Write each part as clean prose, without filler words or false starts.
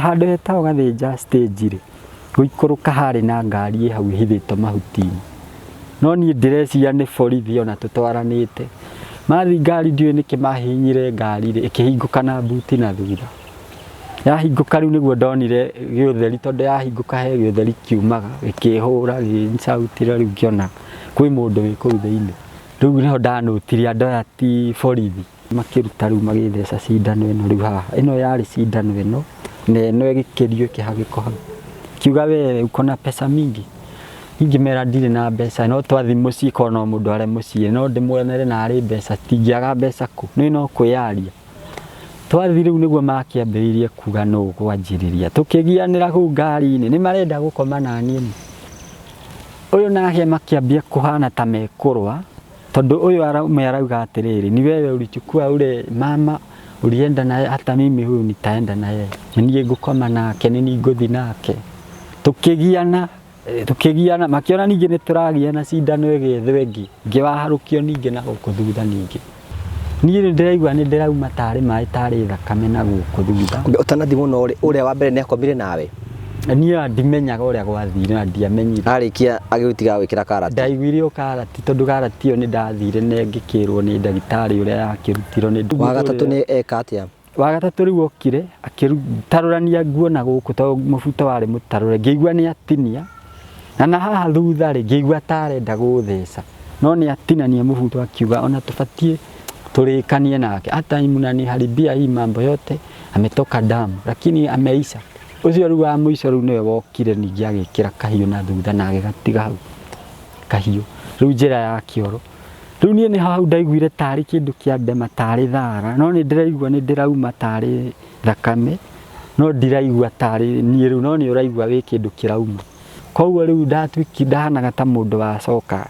Handũ hetagwo Gathĩnja stage rĩ, gũikũrũka harĩ na ngari ĩ hau ĩhithĩtwo mahuti-inĩ. No niĩ ndĩreciria nĩ borithi ona tũtwaranĩte. Mathiĩ ngari ndiũĩ nĩkĩ mahihinyire ngari rĩ, ĩkĩhingũka na mbuti na thutha. Yahingũka rĩu nĩguo ndonire gĩũtheri tondũ yahingũka he gĩũtheri kiumaga gĩkĩhũra gĩgĩcautĩra rĩu ngĩona kwĩ mũndũ wĩ kũu thĩinĩ. Rĩu nĩho ndanũtirie andũ aya ti borithi. Makĩruta rĩu magĩtheca cindano ĩno rĩu haha. Ĩno yarĩ cindano ĩno na ĩno ĩgĩkĩrio ĩkĩhagĩkwo hau. Ngiuga we uko na pesa mingi? Niĩ ngĩmera ndirĩ na mbeca no twathiĩ mũciĩ korwo no mũndware mũciĩ no ndĩmuonere narĩ mbeca, ndingĩaga mbeca kũ, niĩ no kwĩyaria. Twathiĩ rĩu nĩguo makĩambĩrĩirie kuga nũ ũkwanjĩrĩria. Tũkĩgianĩra kũu ngari-inĩ, nĩ marenda gũkoma naniĩ. Ũyũ nake makĩambia kũhana ta mekũrũa, tondũ ũyũ ũmwe arauga atĩrĩrĩ, ni wewe ulichukua ule mama ulienda naye hata mimi huyu nitaenda na yeye. Nĩ niĩ ngũkoma nake, nĩ niĩ ngũthiĩ nake. Tũkĩgiana tũkĩgiana, makĩona ningĩ nĩ tũragiana cindano ĩgĩethwo ĩngĩ, ngĩwaharũkio ningĩ na gũkũ thutha ningĩ. Niĩ nĩ ndĩraigua nĩ ndĩrauma tarĩ maĩ tarĩ thakame na gũkũ thutha. Ũtanathiĩ mũno rĩ, ũrĩa wa mbere nĩ akomire nawe? Niĩ ndimenyaga ũrĩa gwathire na ndiamenyire. Arĩkia agĩgũtiga gwĩkĩra karati? Ndaiguire o karati tondũ karati ĩyo nĩ ndathire na ngĩkĩrwo nĩ ndagĩtarĩ ũrĩa yakĩrutirwo nĩ. Wa gatatũ nĩ eka atĩa? Wa gatatũ rĩu okire akĩtarũrania nguo na gũkũ tondũ mũbuto warĩ mũtarũre, ngĩigua nĩ atinia na na haha thutha rĩ ngĩigua ta arenda gũtheca no nĩ atinania mũbuto akiuga ona tũbatiĩ tũrĩkanie nake hata mnaniharibia hii mambo yote ametoka damu lakini ameisha. Ũcio rĩu wa mũico rĩu nĩwe wokire ningĩ agĩkĩra kahiũ na thutha na agĩgatiga hau kahiũ rĩu njĩra ya kĩoro. Rĩu niĩ nĩ hau ndaiguire tarĩ kĩndũ kĩa ndema tarĩ thara no nĩ ndĩraigua nĩ ndĩrauma tarĩ thakame no ndiraigua tarĩ niĩ rĩu no nĩ ũraigua wĩ kĩndũ kĩrauma. Koguo rĩu ndatuĩkire ndahanaga ta mũndũ wacoka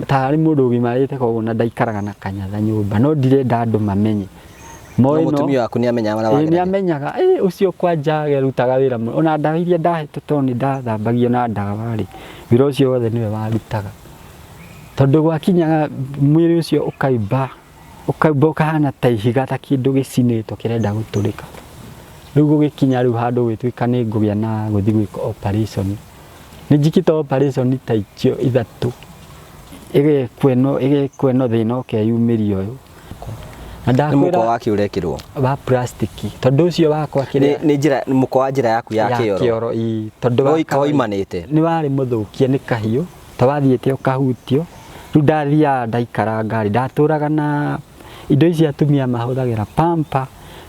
tarĩ mũndũ ũgimarĩte koguo na ndaikaraga na kanyatha nyũmba no ndirenda andũ mamenye. No mũtumia waku nĩ amenyaga marĩa wageragĩra? Nĩ amenyaga, ũcio kwanja arutaga wĩra mũno ona ndawa iria ndahetwo tondũ nĩ ndathambagio na ndawa rĩ, wĩra ũcio wothe nĩwe warutaga. Tondũ gwakinyaga mwĩrĩ ũcio ũkaimba, ũkaimba ũkahana ta ihiga ta kĩndũ gĩcinĩtwo kĩrenda gũtũrĩka. Rĩu gũgĩkinya rĩu handũ gũgĩtuĩka nĩ ngũgĩa na gũthiĩ gwĩka operation. Nĩ njĩkĩte operation ta icio ithatũ, ĩgekwo ĩno, ĩgekwo ĩno, thĩna ũkeyumĩria ũyũ. Na Nĩ mũkwa wa kĩ ũrekĩrwo? Wa plastic, tondũ ũcio wakwa kĩrĩa. Nĩ njĩra, mũkwa wa njĩra yaku ya kĩoro? Ya kĩoro ĩĩ, tondũ woimanĩte? Nĩ warĩ mũthũkie nĩ kahiũ. Ta wathiĩte ũkahutio, rĩu ndathiaga ndaikara ngarĩ, ndatũraga na indo ici atumia mahũthagĩra pamper,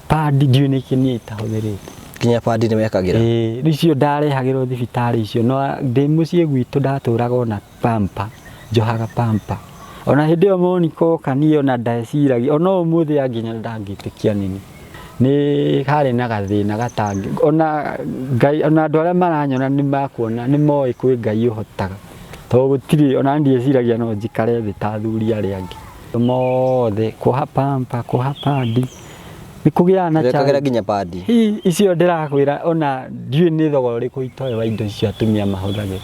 pad ndiũĩ nĩkĩ niĩ itahũthĩrĩte. Nginya pad nĩ wekagĩra? Ĩĩ, rĩu icio ndarehagĩrwo thibitarĩ icio, no ndĩ mũciĩ gwitũ ndatũraga o na pamper, njohaga pamper. Ona hĩndĩ ĩyo Monica oka niĩ ona ndeciragia, ona ũmũthĩ anginya ndangĩtĩkia nĩ niĩ. Nĩ harĩ na gathĩna gatangĩ, ona Ngai, ona andũ arĩa maranyona nĩ makuona nĩ moĩ kwĩ Ngai ũhotaga, tondũ gũtirĩ, ona ndieciragia no njikare thĩ ta athuri arĩa angĩ. Mothe, kuoha pamper, kuoha padi, nĩ kũgĩaga na Wekagĩra challenge. nginya padi? Ĩ, icio ndĩrakwĩra ona ndiũĩ nĩ thogora ũrĩkũ itoĩ wa indo icio atumia mahũthagĩra.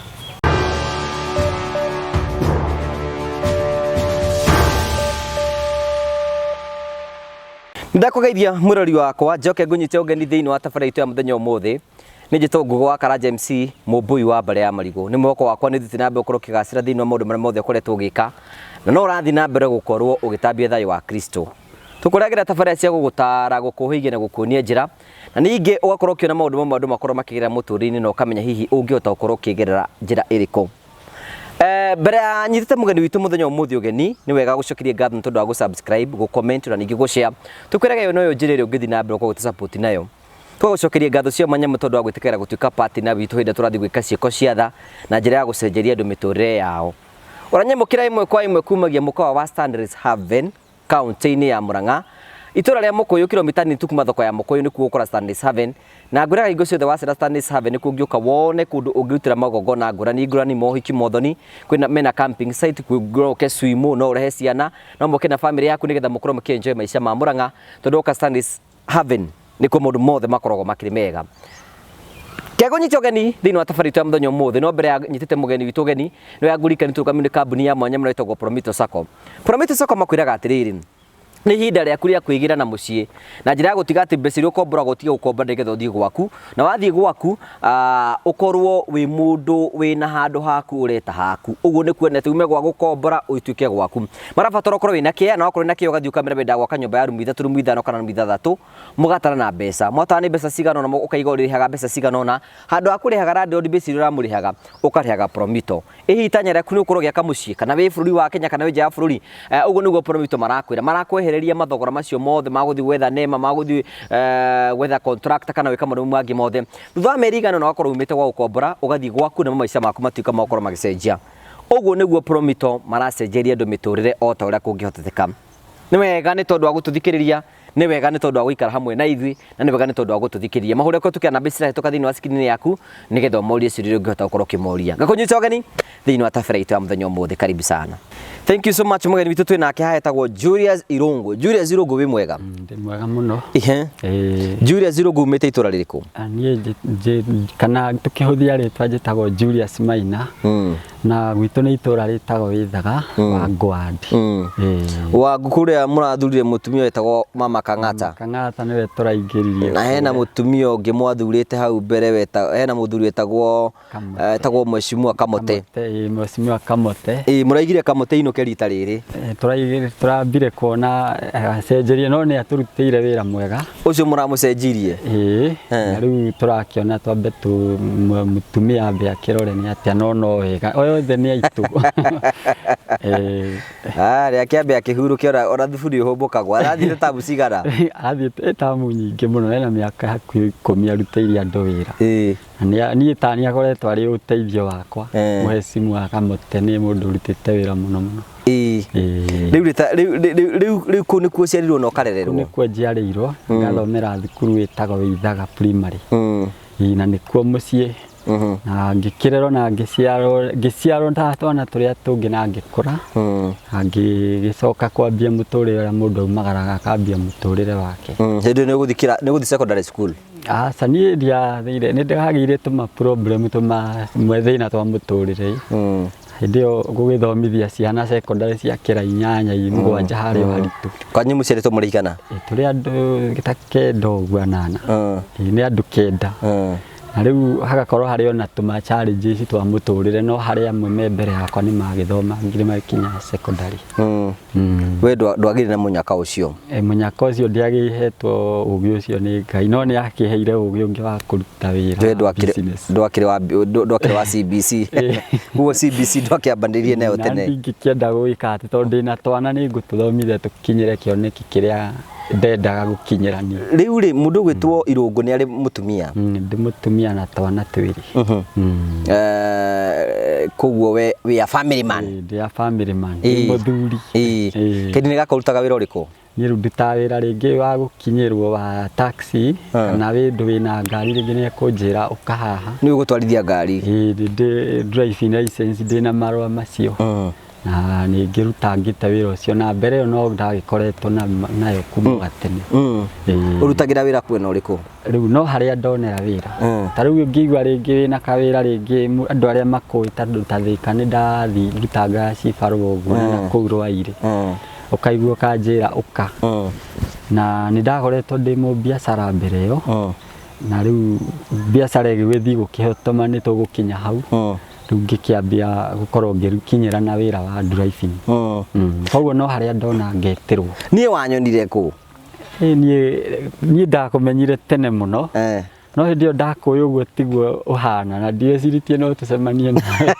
Ndakũgeithia mwĩrori wakwa njoke ngũnyite ũgeni thĩinĩ wa tabarĩra itũ ya mũthenya ũmũthĩ. Nĩ njĩtwo Ngũgũ wa Karanja MC mũmbũi wa mbarĩ ya marigũ. Nĩ mwĩhoko wakwa nĩ ũthiĩte na mbere gũkorwo ũkĩgacĩra thĩinĩ wa maũndũ marĩa mothe ũkoretwo ũgĩka na no ũrathiĩ na mbere gũkorwo ũgĩtambia thayũ wa Kristo. Tũkũrehagĩra tabarĩra cia gũgũtaara, gũkũhĩgia na gũkuonia njĩra na ningĩ ũgakorwo ũkĩona maũndũ mamwe andũ makorwo makĩgerera mũtũrĩre-inĩ na ũkamenya hihi ũngĩhota gũkorwo ũkĩgerera njĩra ĩrĩkũ. Eh, mbere ya nyitĩte mũgeni witũ mũthenya ũmũthĩ ũgeni nĩ wega gũcokeria ngatho nĩ tondũ wa gũ-subscribe, gũ-comment na ningĩ gũ-share. Tũkwĩraga ĩyo noyo njĩra ĩrĩa ũngĩthiĩ na mbere gũkorwo ũgĩtũ-support nayo. Tũgagũcokeria ngatho cia mwanya mũno tondũ wa gwĩtĩkĩra gũtuĩka partner witũ hĩndĩ ĩrĩa tũrathiĩ gwĩka ciĩko cia tha na njĩra ya gũcenjeria andũ mĩtũrĩre yao. Ũranyamũkĩra ĩmwe kwa ĩmwe kumagia mũkawa wa Stanley's Haven kaunti-inĩ ya Murang'a itũra rĩa Mũkũyũ kilomita nini tu kuma thoko ya Mũkũyũ nĩkuo ũgũkora Stanley's Haven na ngwĩraga hingo ciothe wacera Stanley's Haven nĩkuo ũngĩũka wone kũndũ ũngĩrutĩra magongona ngũrani ngũrani mohiki mothoni kwĩna mena camping site no ũke swim no ũrehe ciana no mũke na family yaku nĩgetha mũkorwo mũkĩ enjoy maica ma Murang'a tondũ woka Stanley's Haven nĩkuo maũndũ mothe makoragwo makĩrĩ mega. Kegũnyita ũgeni thĩinĩ wa tabarĩra itũ ya mũthenya ũmũthĩ no mbere ya nyitĩte mũgeni witũ ũgeni nĩ ya ngũririkani tũrũgamĩrĩirwo nĩ kambuni ya mwanya mũno ĩtagwo Promito Sacco. Promito Sacco makwĩraga atĩrĩrĩ Nĩ ihinda rĩaku rĩa kwĩgĩra na mũciĩ na njĩra ya gũtiga atĩ mbeca iria ũkomboraga ũtige gũkomba nĩgetha ũthiĩ gwaku, na wathiĩ gwaku ũkorwo wĩ mũndũ wĩna handũ haku ũreta haku. Ũguo nĩ kuona atĩ ume gwa gũkombora ũtuĩke gwaku. Marabatara ũkorwo wĩna kĩea, na wakorwo wĩna kĩea ũgathiĩ ũkamera wenda gwaka nyũmba ya rumu ithatũ, rumu ithano kana rumu ithathatũ, mũgatarana mbeca. Mwatara nĩ mbeca cigana ũna ũkaiga ũrĩhaga mbeca cigana ũna, handũ ha kũrĩhaga landlord mbeca iria ũramũrĩhaga, ũkarĩhaga promito. Ĩ itanya rĩaku nĩ ũkorwo ũgĩaka mũciĩ kana wĩ bũrũri wa Kenya kana wĩ nja ya bũrũri, ũguo nĩguo Promito marakwĩra. Marakwehereria mathogora macio mothe ma gũthiĩ gwetha nema, ma gũthiĩ gwetha contractor kana gwĩka maũndũ mangĩ mothe. Thutha wa mĩeri ĩigana ũna ũgakorwo umĩte gwa gũkombora ũgathiĩ gwaku namo maica maku matuĩka ma gũkorwo magĩcenjia. Ũguo nĩguo Promito maracenjeria andũ mĩtũrĩre o ta ũrĩa kũngĩhoteteka. Nĩ wega nĩ tondũ wa gũtũthikĩrĩria, nĩ wega nĩ tondũ wa gũikara hamwe na ithuĩ, na nĩ wega nĩ tondũ wa gũtũthikĩrĩria. Mahũre kũhetũkĩra namba ici cirahĩtũka thĩinĩ wa screen yaku nĩgetha ũmorie ciũria iria ũngĩhota gũkorwo ũkĩmoria. Ngakũnyita ũgeni thĩinĩ wa tabarĩra itũ ya mũthenya ũmũthĩ. Karibu sana. Thank you so much. Mũgeni witũ twĩ nake haha etagwo Julius Irungu. Julius Irungu, wĩ mwega? Ndĩ mwega mũno. Ihe. Ĩĩ. Julius Irungu, umĩte itũra rĩrĩkũ? Niĩ kana tũkĩhũthia rĩtwa njĩtagwo Julius Maina. Na gwitũ nĩ itũra rĩtagwo Wĩthaga wa Ngwandi. Ĩĩ. Wangu kũrĩa mũrathurire mũtumia wetagwo Mama Kang'ata. Kang'ata nĩwe tũraingĩririe. Na hena mũtumia ũngĩ mwathurĩte hau mbere weta, hena mũthuri wetagwo Kamote. Etagwo Mheshimiwa Kamote. Kamote, ĩĩ, Mheshimiwa Kamote. Ĩĩ, mũraigire Kamote inũke rita rĩrĩ. Tũrambire kuona acenjerie no nĩ atũrutĩire wĩra mwega. Ũcio mũramũcenjirie? Ĩĩ, na rĩu tũrakĩona twambe mũtumia ambe akĩrore nĩ atĩa, no no wega othe nĩ aitũ. Ĩĩ. Ah, rĩake ambe akĩhurũke, ona thuburi ũhũmbũkagwo. Arathiĩte tamu cigana? Arathiĩte tamu nyingĩ mũno, ena mĩaka hakuhĩ 10 arutĩire andũ wĩra. Ĩĩ. Na niĩ ta nĩ akoretwo arĩ ũteithio wakwa. Mheshimiwa Kamote nĩ mũndũ ũrutĩte wĩra mũno mũno. Ĩĩ. Ĩĩ. Rĩu rĩu kũu nĩkuo ũciarirwo na ũkarererwo? Kũu nĩkuo njiarĩirwo, ngathomera thukuru ĩtagwo Wĩithaga Primary. Ĩĩ, na nĩkuo mũciĩ. Na ngĩkĩrerwo na ngĩciarwo ta twana tũrĩa tũngĩ na ngĩkũra. Na ngĩgĩcoka kwambia mũtũrĩre ũrĩa mũndũ aumagaraga akambia mũtũrĩre wake. Hĩndĩ ĩyo nĩ ũgũthiĩ secondary school? Aca, niĩ ndiathire, nĩ ndĩragĩire tũma problem, tũma thĩna twa mũtũrĩre. Hĩndĩ ĩyo gũgĩthomithia ciana secondary cia kĩra inyanya mũgwanja harĩ o haritũ. Kwanyu mũciarĩtwo mũrĩ aigana? Tũrĩ andũ ta kenda ũguo, anana. Ĩ, nĩ andũ 9. Na rĩu hagakorwo harĩ ona tũma challenges twa mũtũrĩre, no harĩ amwe me mbere yakwa nĩ magĩthoma nginya magĩkinya secondary. We ndwagĩire na mũnyaka ũcio? Mũnyaka ũcio ndiagĩhetwo ũgĩ ũcio nĩ Ngai, no nĩ akĩheire ũgĩ ũngĩ wa kũruta wĩra We wa business. ndwakĩrĩ wa CBC? Koguo CBC ndwakĩambanĩirie nayo Na tene? ndingĩkĩenda gwĩka atĩ tondũ ndĩna twana nĩ ngũtũthomithia tũkinyĩre kĩoneki kĩrĩa ndendaga gũkinyĩra niĩ. Rĩu rĩ, mũndũ ũgwĩtwo Irũngũ nĩ arĩ mũtumia? Ndĩ mũtumia na twana twĩrĩ. Koguo we wĩ a family man? Ĩĩ, ndĩ a family man, ndĩ mũthuri. Ĩĩ. Kendi nĩ gakũrutaga wĩra ũrĩkũ? Niĩ rĩu ndutaga wĩra rĩngĩ wa gũkinyĩrwo wa taxi, kana wĩndũ wĩna ngari rĩngĩ nĩ ekũnjĩra ũka haha. Nĩ ũgũtwarithia ngari? Ĩĩ, ndĩ driving license, ndĩna marũa macio. Na nĩ ngĩrutangĩte wĩra ũcio, na mbere ĩyo no ndagĩkoretwo nayo kuma gatene. Ĩĩ. Ũrutagĩra wĩra kwena ũrĩkũ? Rĩu no harĩa ndonera wĩra. Ta rĩu ũngĩigua rĩngĩ wĩna kawĩra rĩngĩ andũ arĩa makũĩ tondũ ta Thĩka nĩ ndathiĩ ndutanga cibarũa ũguo na kũu Rwairĩ. Ũkaigua ũkanjĩra ũka. Na nĩ ndakoretwo ndĩ mũbiacara mbere ĩyo. Na rĩu biacara ĩgĩgĩthiĩ gũkĩhotoma nĩ tũgũkinya hau. Rĩu ngĩkĩambia gũkorwo ngĩkinyĩra na wĩra wa driving. Koguo no harĩa ndona ngetĩrwo. Niĩ wanyonire kũ? Ĩ, niĩ ndakũmenyire tene mũno. No hĩndĩ ĩyo ndakũĩ ũguo tiguo ũhana, na ndiecirĩtie no tũcemanie nawe.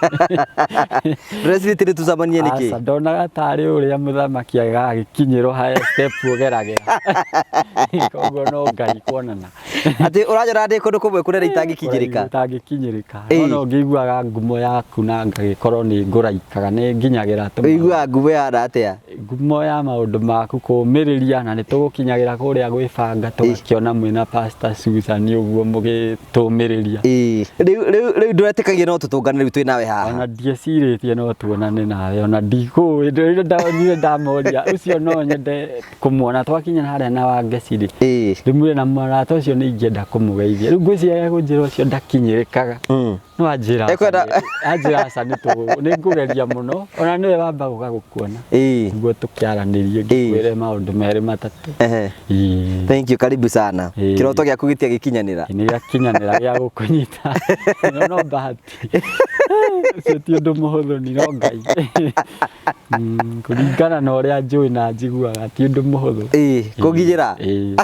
Ndũrecirĩtie nĩ tũcemanie nĩkĩ? Aca, ndonaga tarĩ ũrĩa mũthamaki agagĩkinyĩrwo harĩa step ũgeragĩra. Koguo no Ngai kuonana. Atĩ ũranjora ndĩ kũndũ kũmwe kũnene itangĩkinyĩrĩka. Itangĩkinyĩrĩka. No no ngĩiguaga ngumo yaku na ngagĩkorwo nĩ ngũraikaga, nĩ nginyagĩra tũmaũndũ. Ũiguaga ngumo ya atĩa? Ngumo ya maũndũ maku kũũmĩrĩria, na nĩ tũgũkinyagĩra kũrĩa gwĩbanga tũgakĩona mwĩna Pastor Susan ũguo mũgĩtũmĩrĩria. Ĩĩ. Rĩu ndũretĩkagia no tũtũngane rĩu twĩ nawe haha? Ona ndiecirĩtie no tuonane nawe, ona ndikũĩ, rĩrĩa ndonire ndamoria ũcio no nyende kũmuona twakinya harĩa na Wangeci rĩ. Ndĩmwĩre na mũrata ũcio nĩ ingĩenda kũmũgeithia. Rĩu ngwĩciria ekũnjĩra ũcio ndakinyĩrĩkaga. No anjĩra Ekwenda- anjĩra aca nĩ nĩ ngũgeria mũno ona nĩwe wamba gũka gũkuona nĩguo tũkĩaranĩrie ngĩkwĩre maũndũ merĩ matatũ. Ĩĩ. Thank you, karibu sana. Kĩroto gĩaku gĩtia gĩkinyanĩra. Nĩ gĩakinyanĩra gĩa gũkũnyita no no bahati ũcio ti ũndũ mũhũthũ ni no Ngai. Kũringana na ũrĩa njũĩ na njiguaga ti ũndũ mũhũthũ. Ĩĩ, kũnginyĩra. Ĩĩ.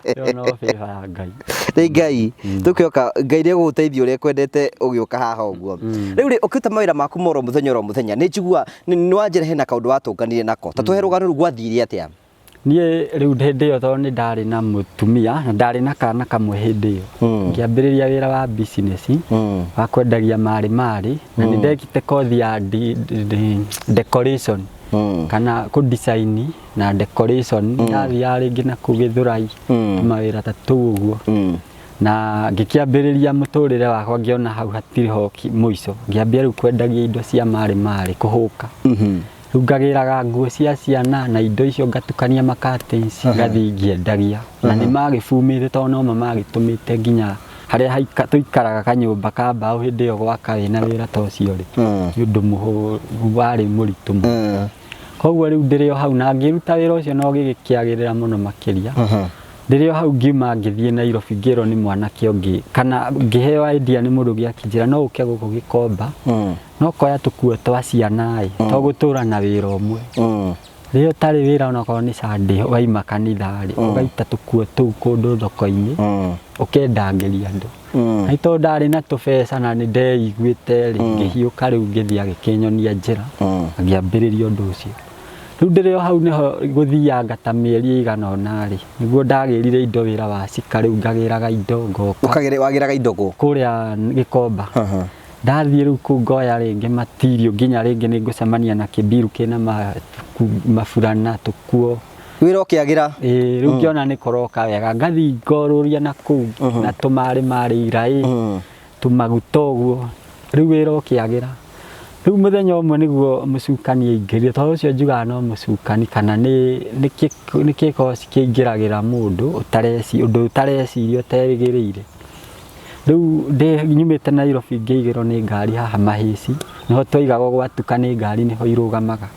Ĩyo no favor ya Ngai. Nĩ Ngai tũkĩoka Ngai nĩ egũgũteithia ũrĩa ekwendete ũgĩũka haha ũguo. Rĩu rĩ ũkĩruta mawĩra maku ma oro mũthenya oro mũthenya nĩ njigua nĩ wanjĩra hena kaũndũ watũnganire nako ta tũhe rũgano rũu gwathire atĩa? Niĩ rĩu hĩndĩ ĩyo tondũ nĩ ndarĩ na mũtumia na ndarĩ na kana kamwe hĩndĩ ĩyo ngĩambĩrĩria wĩra wa business wa kwendagia marĩ marĩ na nĩ ndekite kothi ya decoration kana kũ design na decoration. Ndathiaga rĩngĩ na kũu Gĩthũrai mawĩra ta tũu ũguo na ngĩkĩambĩrĩria mũtũrĩre wakwa ngĩona hau hatirĩ ho mũico ngĩambia rĩu kwendagia indo cia marĩ marĩ kũhũka. Rĩu ngagĩraga nguo cia ciana na indo icio ngatukania ma curtains ngathiĩ ngĩendagia na nĩ magĩbumĩte tondũ nomo magĩtũmĩte nginya harĩa tũikaraga kanyũmba ka mbaũ hĩndĩ ĩyo gwaka wĩna wĩra ta ũcio rĩ nĩ ũndũ warĩ mũritũ mũno. Koguo rĩu ndĩrĩ o hau na ngĩruta wĩra ũcio no gĩgĩkĩagĩrĩra mũno makĩria. Ndĩrĩ o hau ngiuma ngĩthiĩ Nairobi ngĩrwo nĩ mwanake ũngĩ kana ngĩheo idea nĩ mũndũ ũngĩ akĩnjĩra no ũke gũkũ Gĩkomba no koya tũkuo twa ciana ĩ to gũtũra na wĩra ũmwe. Rĩrĩa ũtarĩ wĩra onakorwo nĩ Sunday waima kanitha rĩ ũgaita tũkuo tũu kũndũ thoko-inĩ ũkendangĩria andũ. Na tondũ ndarĩ na tũbeca na nĩ ndeiguĩte rĩ ngĩhiũka rĩu ngĩthiĩ agĩkĩnyonia njĩra ngĩambĩrĩria ũndũ ũcio. Rĩu ndĩrĩ o hau nĩho gũthianga ta mĩeri ĩigana ũna rĩ nĩguo ndagĩrire indo wĩra wa cika rĩu ngagĩraga indo ngoka. Wagĩraga indo kũ? Kũrĩa Gĩkomba. Ndathiĩ rĩu kũu ngoya rĩngĩ matirio nginya rĩngĩ nĩ ngũcemania na kĩmbiru kĩna maburana tũkuo. Wĩra ũkĩagĩra? Ĩĩ, rĩu ngĩona nĩ kũroka wega ngathiĩ ngorũria na kũu na tũmarĩ marĩ iraĩ tũmaguta ũguo rĩu wĩra ũkĩagĩra. Rĩu mũthenya ũmwe nĩguo mũcukani aingĩrire tondũ ũcio njugaga no mũcukani kana nĩ kĩgoci kĩingĩragĩra mũndũ ũndũ ũtareciria ũterĩgĩrĩire. Rĩu nyumĩte Nairobi ngĩigĩrwo nĩ ngari haha Mahĩci nĩho twaigagwo gwatuka nĩ ngari nĩho irũgamaga.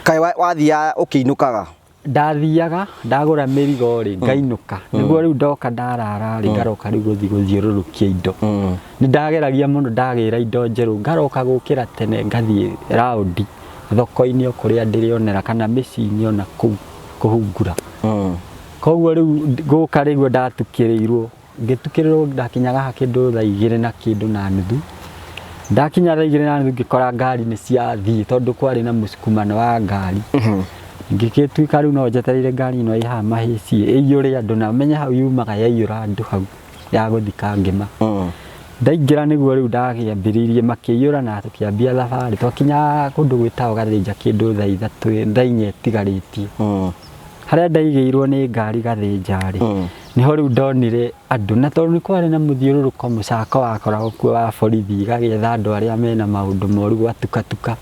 Kaĩ wathiaga ũkĩinũkaga? Ndathiaga ndagũra mĩrigo rĩ ngainũka nĩguo rĩu ndoka ndarara rĩ ngaroka rĩu gũthiĩ gũthiũrũrũkia indo. Nĩ ndageragia mũno ndagĩra indo njerũ ngaroka gũkĩra tene ngathiĩ raũndi thoko-inĩ o kũrĩa ndĩrĩonera kana mĩciĩ-inĩ ona kũu kũhungura. Koguo rĩu gũka rĩguo ndatukĩrĩirwo ngĩtukĩrĩrwo ndakinyaga haha kĩndũ thaa igĩrĩ na kĩndũ na nuthu. Ndakinya thaa igĩrĩ na nuthu ngĩkora ngari nĩ ciathiĩ tondũ kwarĩ na mũsukumano wa ngari. Ngĩgĩtuĩka rĩu no njetereire ngari ĩno ĩ haha Mahĩci ĩiyũre andũ na menye hau yumaga yaiyũra andũ hau ya gũthiĩ Kangema. Ndaingĩra nĩguo rĩu ndakĩambĩrĩirie makĩiyũra na tũkĩambia thabarĩ. Twakinya kũndũ gwĩtagwo Gathĩnja kĩndũ thaa ithatũ thaa inya ĩtigarĩtie. Harĩa ndaigĩirwo nĩ ngari Gathĩnja rĩ nĩho rĩu ndonire andũ na tondũ nĩ kwarĩ na mũthiũrũrũko mũcako wakoragwo kuo wa borithi ĩgagĩetha andũ arĩa mena maũndũ moru gwatukatuka.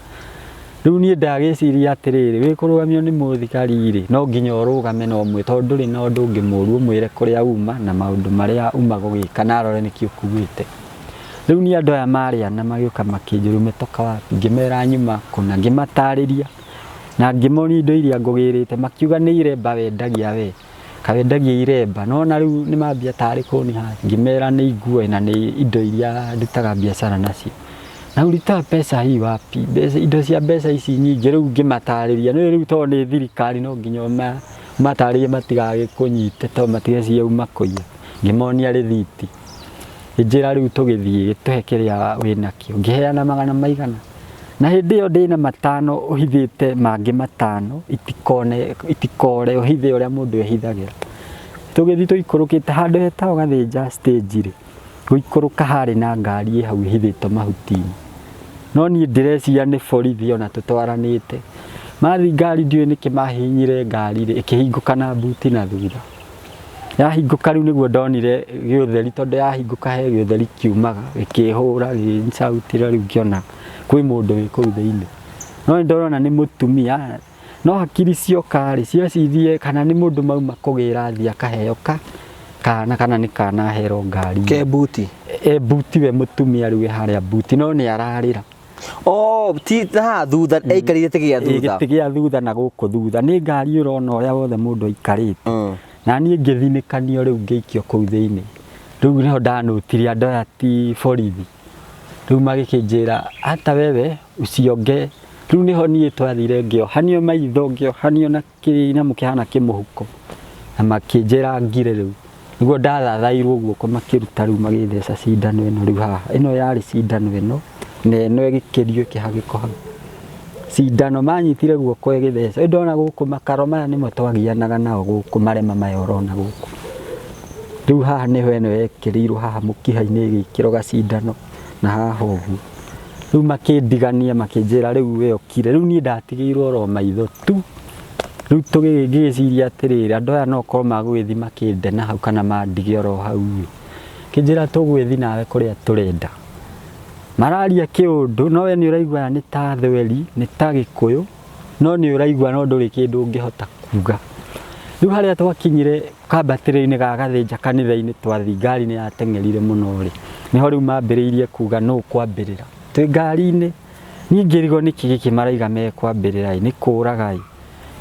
Rĩu niĩ ndagĩciria atĩrĩrĩ wĩ kũrũgamio nĩ mũthigari rĩ no nginya ũrũgame na ũmwĩre tondũ ndũrĩ na ũndũ ũngĩ mũru ũmwĩre kũrĩa uma na maũndũ marĩa uma gũgĩka na arore nĩkĩ ũkuĩte. Rĩu niĩ andũ aya marĩ ana magĩũka makĩnjũria umetoka wapi ngĩmera nyuma kũna ngĩmatarĩria na ngĩmonia indo iria ngũgĩrĩte makiuga nĩ iremba wendagia we kawendagia iremba nona rĩu nĩ mambia tarĩ kũniha ngĩmera nĩ nguo na nĩ indo iria ndutaga biacara nacio. Na ulitoa pesa hii wapi? Mbeca, indo cia mbeca ici nyingĩ rĩu ngĩmatarĩria nĩ rĩu tondũ nĩ thirikari no nginya ũmatarĩrie matigagĩkũnyite tondũ matigeciria uma kũiya. Ngĩmonia rĩthiti ngĩnjĩra rĩu tũgĩthiĩ gĩtũhe kĩrĩa wĩnakĩo ngĩheana magana maigana na hĩndĩ ĩyo ndĩna matano ũhithĩte mangĩ matano itikone itikore ũhithe ũrĩa mũndũ ehithagĩra. Tũgĩthiĩ tũikũrũkĩte handũ hetagwo Gathĩnja stage rĩ gũikũrũka harĩ na ngari ĩ hau ĩhithĩtwo mahuti-inĩ no niĩ ndĩreciria nĩ borithi ona tũtwaranĩte. Mathiĩ ngari ndiũĩ nĩkĩ mahihinyire ngari rĩ ĩkĩhingũka na mbuti na thutha. Yahingũka rĩu nĩguo ndonire gĩũtheri tondũ yahingũka he gĩũtheri kiumaga gĩkĩhũra gĩgĩcautĩra rĩu ngĩona kwĩ mũndũ wĩ kũu thĩinĩ. No nĩ ndĩrona nĩ mũtumia no hakiri cioka rĩ ciecirie kana nĩ mũndũ mauma kũgĩra athiĩ akaheo ka Kana kana nĩ kana aherwo ngari. Ke buti. E buti we mũtumia rĩu e harĩa buti no nĩ ararĩra. Oh, ti haha thutha aikarire gĩtĩ gĩa thutha. Gĩtĩ gĩa thutha na gũkũ thutha nĩ ngari ũrona ũrĩa wothe mũndũ aikarĩte. Na niĩ ngĩthinĩkanio rĩu ngĩikio kũu thĩinĩ. Rĩu nĩho ndanũtirie andũ aya ti borithi. Rĩu magĩkĩnjĩra hata wewe usionge. Rĩu nĩho niĩ twathire ngĩohanio maitho ngĩohanio na kĩnyamũ kĩhana kĩmũhuko na makĩnjĩra ngire rĩu. Nĩguo ndathathairwo guoko makĩruta rĩu magĩtheca cindano ĩno rĩu haha. Ĩno yarĩ cindano ĩno na ĩno ĩgĩkĩrio ĩkĩhagĩkwo hau. Cindano manyitire guoko ĩgĩtheca. Rĩu ndona gũkũ makaro maya nĩmo twagianaga nao gũkũ marema maya ũrona gũkũ. Rĩu haha nĩho ĩno yekĩrĩirwo haha mũkiha-inĩ ĩgĩkĩrwo gacindano na haha ũguo. Rĩu makĩndigania makĩnjĩra rĩu we ũkire. Rĩu niĩ ndatigĩirwo oro maitho tu. Rĩu ngĩgĩciria atĩrĩrĩ, andũ aya no korwo magũgĩthiĩ makĩnde na hau kana mandige oro hau ĩ. Kĩnjĩra tũgũgĩthiĩ nawe kũrĩa tũrenda. Mararia kĩũndũ no we nĩ ũraigua aya nĩ ta thweri, nĩ ta gĩkũyũ, no nĩ ũraigua no ndũrĩ kĩndũ ũngĩhota kuga. Rĩu harĩa twakinyire kambatĩrĩro-inĩ ga Gathĩnja kanitha-inĩ twathiĩ ngari nĩ yateng'erire mũno rĩ, nĩho rĩu mambĩrĩirie kuga nũ ũkwambĩrĩra. Twĩ ngari-inĩ, niĩ ngĩrigwo nĩkĩ gĩkĩ maraiga mekwambĩrĩra ĩ, nĩ kũraga ĩ.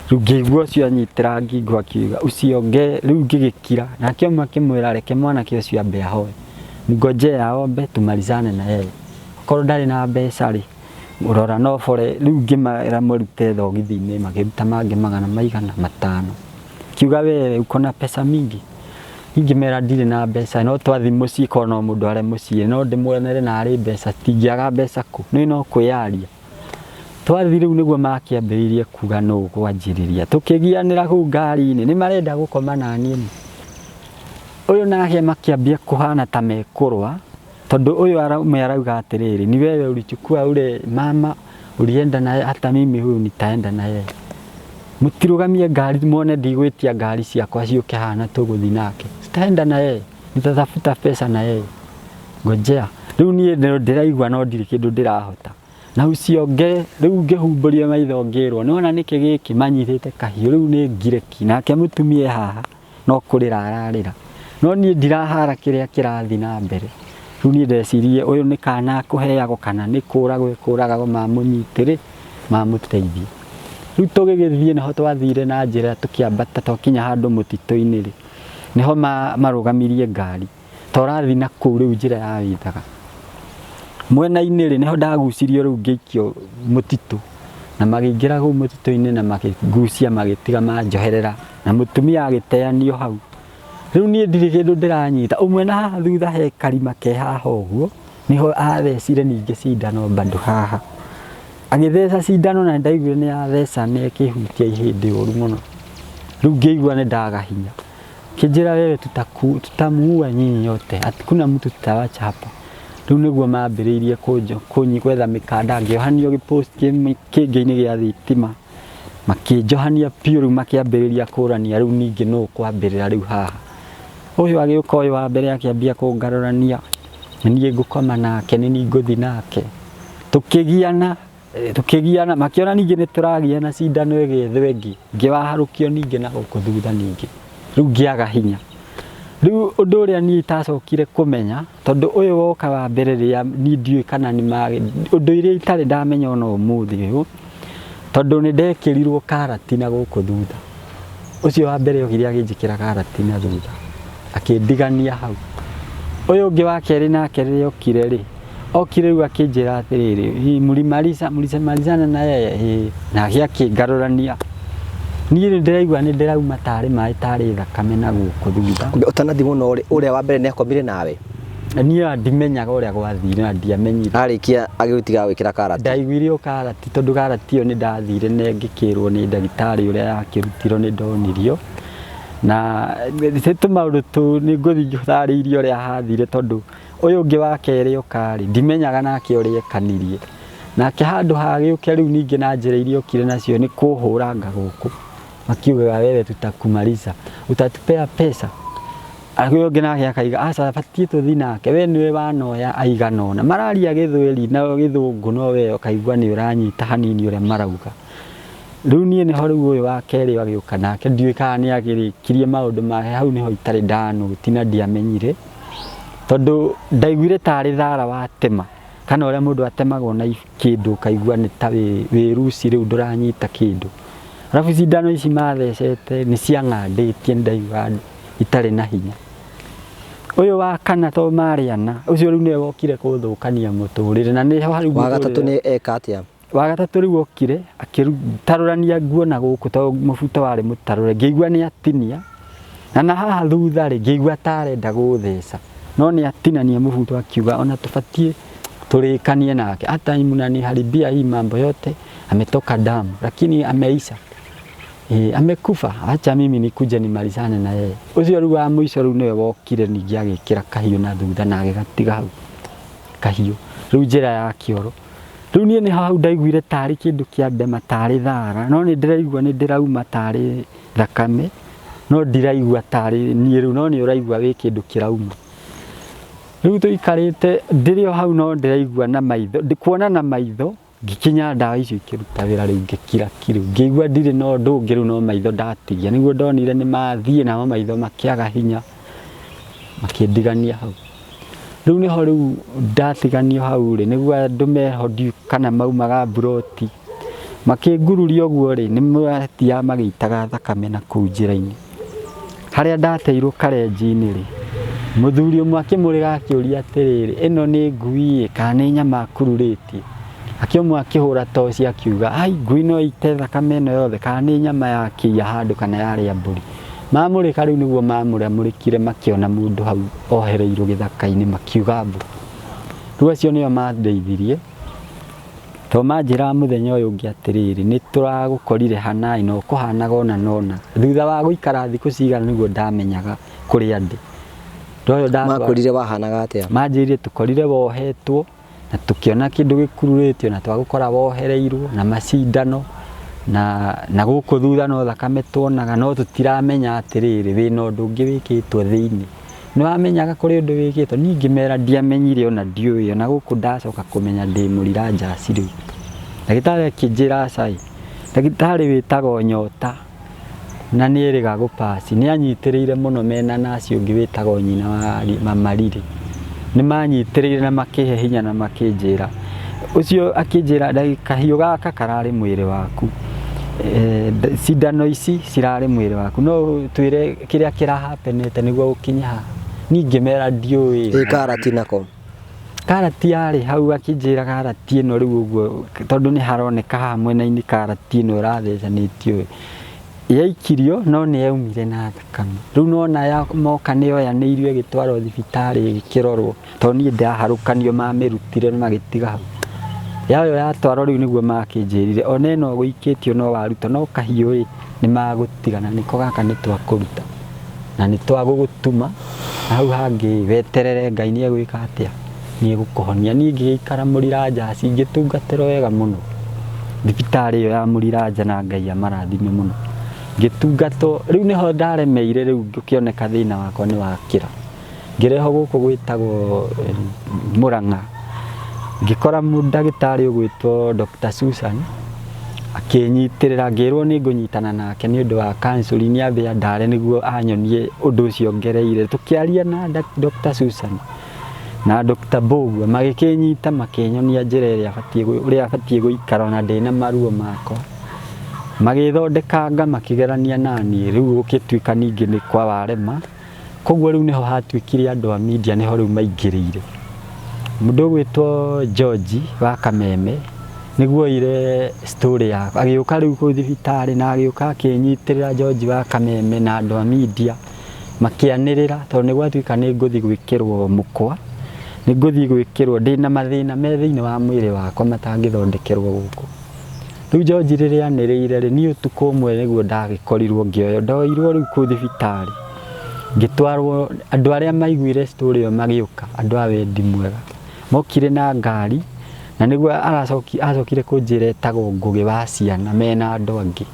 Rĩu ngĩigua ũcio anyitĩra ngingo akiuga usionge, rĩu ngĩgĩkira. Nake ũmwe akĩmwĩra reke mwanake ũcio ambe ahoe. Ngojea aombe tumalizane na yeye. Okorwo ndarĩ na mbeca rĩ, rora no bore. Rĩu ngĩmera marute thogithi-inĩ makĩruta mangĩ magana maigana matano. Kiuga wewe uko na pesa mingi? Ingĩmera ndirĩ na mbeca no twathiĩ mũciĩ korwo no mũndware mũciĩ no ndĩmuonere narĩ mbeca tingĩaga mbeca kũ nĩ no kwĩyaria. Twathiĩ rĩu nĩguo makĩambĩrĩirie kuga nũ ũkwanjĩrĩria. Tũkĩgianĩra kũu ngari-inĩ nĩ marenda gũkoma na niĩ. Ũyũ nake makĩambia kũhana ta mekũrũa tondũ ũyũ ũmwe arauga atĩrĩrĩ, ni wewe ulichukua ule mama ulienda naye hata mimi huyu nitaenda na yeye. Mũtirũgamie ngari muone ndigwĩtia ngari ciakwa ciũke haha na tũgũthiĩ nake. Sitaenda na yeye, nitatafuta pesa na yeye. Ngojea. Rĩu niĩ ndĩraigua no ndirĩ kĩndũ ndĩrahota. Na usionge, rĩu ngĩhumbũrio maitho ngĩrwo, nĩwona nĩkĩ gĩkĩ manyitĩte kahiũ, rĩu nĩ ngireki. Nake mũtumia e haha no kũrĩra ararĩra. No niĩ ndirahara kĩrĩa kĩrathiĩ na mbere. Rĩu niĩ ndecirie ũyũ nĩ kana akũheagwo kana nĩ kũragwo ekũragagwo mamũnyitĩrĩ mamũteithie. Rĩu tũgĩgĩthiĩ nĩho twathire na njĩra tũkĩambata twakinya handũ mũtitũ-inĩ rĩ, nĩho marũgamirie ngari. Ta ũrathiĩ na kũu rĩu njĩra ya Wĩthaga. Mwena-inĩ rĩ, nĩho ndagucirio rĩu ngĩikio mũtitũ. Na makĩingĩra kũu mũtitũ-inĩ na makĩngucia magĩtiga manjoherera na mũtumia agĩteanio hau. Rĩu niĩ ndirĩ kĩndũ ndĩranyita. Ũmwe na haha thutha he karima ke haha ũguo, nĩho athecire ningĩ cindano bado haha. Agĩtheca cindano na nĩndaiguire nĩ yatheca na ĩkĩhutia ihĩndĩ ũru mũno. Rĩu ngĩigua nĩ ndaga hinya. Kĩnjĩra wewe tutamuua nyinyi nyote, hakuna mtu tutawacha hapa. Rĩu nĩguo mambĩrĩirie gwetha mĩkanda ngĩohanio kĩngĩ-inĩ gĩa thitima. Makĩnjohania biũ rĩu makĩambĩrĩria kũrania rĩu ningĩ nũ ũkwambĩrĩra rĩu haha. Ũyũ agĩũka ũyũ wa mbere akĩambia kũngarũrania, nĩ niĩ ngũkoma nake, nĩ niĩ ngũthiĩ nake. Tũkĩgiana, tũkĩgiana, makĩona ningĩ nĩ tũragiana cindano ĩgĩethwo ĩngĩ, ngĩwaharũkio ningĩ na gũkũ thutha ningĩ. Rĩu ngĩaga hinya. Rĩu ũndũ ũrĩa niĩ itacokire kũmenya, tondũ ũyũ woka wa mbere rĩrĩa niĩ ndiũĩ kana nĩ ũndũ ũrĩa itarĩ ndamenya ona ũmũthĩ ũyũ, tondũ nĩ ndekĩrirwo karati na gũkũ thutha. Ũcio wa mbere okire akĩnjĩkĩra karati na thutha, akĩndigania hau. Ũyũ ũngĩ wa kerĩ nake rĩrĩa okire rĩ, okire rĩu akĩnjĩra atĩrĩrĩ, mlimalizana na yeye, nake akĩngarũrania. Niĩ nĩ ndĩraigua nĩ ndĩrauma tarĩ maĩ tarĩ thakame na gũkũ thutha. Ũtanathiĩ mũno rĩ, ũrĩa wa mbere nĩ akomire nawe? Niĩ ndimenyaga ũrĩa gwathire na ndiamenyire. Arĩkia agĩgũtiga gwĩkĩra karati? Ndaiguire o karati tondũ karati ĩyo nĩ ndathire na ngĩkĩrwo nĩ ndagĩtarĩ ũrĩa yakĩrutirwo nĩ ndonirio. Na nĩ tũmaũndũ tũu nĩ ngũthiĩ ngĩtarĩirie ũrĩa hathire tondũ ũyũ ũngĩ wa kerĩ oka rĩ, ndimenyaga nake ũrĩa ekanirie. Nake handũ hagĩũke rĩu ningĩ na njĩra iria okire nacio nĩ kũhũranga gũkũ. Makiugaga wewe tutakumaliza, utatupea pesa. Ũyũ ũngĩ nake akaiga aca batiĩ tũthiĩ nake, we nĩwe wanoya aigana ũna. Mararia gĩthweri na gĩthũngũ no we ũkaigua nĩ ũranyita hanini ũrĩa marauga. Rĩu niĩ nĩho rĩu ũyũ wa kerĩ agĩũka nake, ndiũĩ kana nĩ agĩrĩkirie maũndũ make, hau nĩho itarĩ ndanũti na ndiamenyire, tondũ ndaiguire tarĩ thara watema, kana ũrĩa mũndũ atemagwo na kĩndũ ũkaigua nĩ ta wĩ ruci rĩu ndũranyita kĩndũ. Arabu cindano ici mathecete nĩ ciang'andĩtie, nĩ ndaigua itarĩ na hinya. Ũyũ wa kana to marĩ ana, ũcio rĩu nĩwe wokire kũthũkania mũtũrĩre, na nĩho rĩu Wa gatatũ mũtũrĩre- nĩ eka atĩa? Wa gatatũ rĩu okire akĩtarũrania nguo na gũkũ, tondũ mũbuto warĩ mũtarũre, ngĩigua nĩ atinia, na haha thutha rĩ, ngĩigua ta arenda gũtheca, no nĩ atinania mũbuto akiuga ona tũbatiĩ tũrĩkanie nake, hata mnaniharibia hii mambo yote, ametoka damu lakini ameisha. E, amekufa, acha mimi nikuje nimalizane na yeye. Ũcio rĩu wa mũico rĩu nĩwe wokire ningĩ agĩkĩra kahiũ na thutha na agĩgatiga hau kahiũ rĩu njĩra ya kĩoro. Rĩu niĩ nĩ hau ndaiguire tarĩ kĩndũ kĩa ndema, tarĩ thara, no nĩ ndĩraigua nĩ ndĩrauma tarĩ thakame, no ndiraigua tarĩ niĩ rĩu, no nĩ ũraigua wĩ kĩndũ kĩrauma. Rĩu tũikarĩte ndĩrĩ o hau, no ndĩraigua na maitho, ndikuona na maitho, ngĩkinya ndawa icio ikĩruta wĩra, rĩu ngĩkira ki, rĩu ngĩigua ndirĩ na ũndũ ũngĩ, rĩu no maitho ndatigia, nĩguo ndonire nĩ mathiĩ namo maitho makĩaga hinya, makĩndigania hau. Rĩu nĩho rĩu ndatiganio hau rĩ, nĩguo andũ meho ndiũĩ kana maumaga mburoti, makĩngururia ũguo rĩ, nĩ mathiaga magĩitaga thakame na kũu njĩra-inĩ. Harĩa ndateirwo karenji-inĩ rĩ, mũthuri ũmwe akĩmũrĩga akĩũria atĩrĩrĩ, ĩno nĩ ngui ĩ kana nĩ nyama akururĩtie? Akĩũmwe akĩhũra toci akiuga, ai, ngui no ĩite thakame ĩno yothe, kana nĩ nyama ya kĩiya handũ kana yarĩa mbũri. Mamũrĩka rĩu nĩguo mamũramũrĩkire, makĩona mũndũ hau ohereirwo gĩthaka-inĩ, makiuga mbu. Rĩu acio nĩo mandeithirie, to manjĩraga mũthenya ũyũ ũngĩ atĩrĩrĩ, nĩ tũragũkorire hanaĩ na ũkũhanaga ũna na ũna. Thutha wa gũikara thikũ cigana nĩguo ndamenyaga kũrĩa ndĩ. Ndoyo Makwĩrire wahanaga atĩa? Manjĩrire tũkorire wohetwo na tũkĩona kĩndũ gĩkururĩtio na twagũkora wohereirwo na macindano na gũkũ thutha no thakame tuonaga, no tũtiramenya atĩrĩrĩ wĩna ũndũ ũngĩ wĩkĩtwo thĩinĩ. Nĩ wamenyaga kũrĩ ũndũ wĩkĩtwo? Niĩ ngĩmera ndiamenyire ona ndiũĩ, ona gũkũ ndacoka kũmenya ndĩ mũrira njaci rĩu. Ndagĩtarĩ akĩnjĩra aca ĩ, ndagĩtarĩ wĩtagwo Nyota na nĩ erĩga gũpaci, nĩ anyitĩrĩire mũno mena naci ũngĩ wĩtagwo nyina wa Mariri. Nĩ manyitĩrĩire na makĩhe hinya na makĩnjĩra, ũcio akĩnjĩra kahiũ gaka kararĩ mwĩrĩ waku, cindano ici cirarĩ mwĩrĩ waku, no twĩre kĩrĩa kĩrahapenete nĩguo ũkinye haha. Niĩ ngĩmera ndiũĩ. Ĩ karati nako? Karati yarĩ hau, akĩnjĩra karati ĩno rĩu ũguo, tondũ nĩ haroneka haha mwena-inĩ karati ĩno ĩrathecanĩtio yaikirio, no nĩ yaumire na thakame. Rĩu nona moka nĩ yoyanĩirio ĩgĩtwarwo thibitarĩ ĩgĩkĩrorwo, tondũ niĩ ndaharũkanio mamĩrutire magĩtiga hau. Yayo yatwarwo rĩu nĩguo makĩnjĩrire ona ĩno gũikĩtio no waruta, no kahiũ ĩ nĩ magũtiga na nĩko gaka nĩ twakũruta na nĩ twagũgũtuma, na hau hangĩ weterere Ngai nĩ egwĩka atĩa, nĩ egũkũhonia. Niĩ ngĩgĩikara Mũrira Njaci, ngĩtungatĩrwo wega mũno thibitarĩ ĩyo ya Mũrira-Nja, na Ngai amarathime mũno. Ngĩtungatwo, rĩu nĩho ndaremeire, rĩu gũkĩoneka thĩna wakwa nĩ wakĩra. Ngĩrehwo gũkũ gwĩtagwo Mũrang'a, ngĩkora ndagĩtarĩ ũgwĩtwo Dr. Susan akĩnyitĩrĩra, ngĩrwo nĩ ngũnyitana nake nĩ ũndũ wa counseling, ambe andare nĩguo anyonie ũndũ ũcio ngereire. Tũkĩaria na Dr. Susan na Dr. Mbũgua, magĩkĩnyita makĩnyonia njĩra ĩrĩa batiĩ, ũrĩa batiĩ gũikara ona ndĩna maruo makwa. Magĩthondekanga makĩgerania naniĩ, rĩu gũgĩtuĩka ningĩ nĩ kwa warema. Koguo rĩu nĩho hatuĩkire andũ a media nĩho rĩu maingĩrĩire. Mũndũ ũgwĩtwo George wa Kameme nĩguo oire story yakwa, agĩũka rĩu kũu thibitarĩ na agĩũka akĩnyitĩrĩra George wa Kameme na andũ a media makĩanĩrĩra, tondũ nĩ gwatuĩka nĩ ngũthiĩ gwĩkĩrwo mũkwa, nĩ ngũthiĩ gwĩkĩrwo ndĩna mathĩna me thĩinĩ wa mwĩrĩ wakwa matangĩthondekerwo gũkũ. Rĩu George rĩrĩa anĩrĩire rĩ, niĩ ũtukũ ũmwe nĩguo ndagĩkorirwo ngĩoywo, ndoirwo rĩu kũu thibitarĩ ngĩtwarwo. Andũ arĩa maiguire story ĩyo magĩũka, andũ a wendi mwega mokire na ngari, na nĩguo acokire kũnjĩra etagwo Ngũgĩ wa ciana mena andũ angĩ,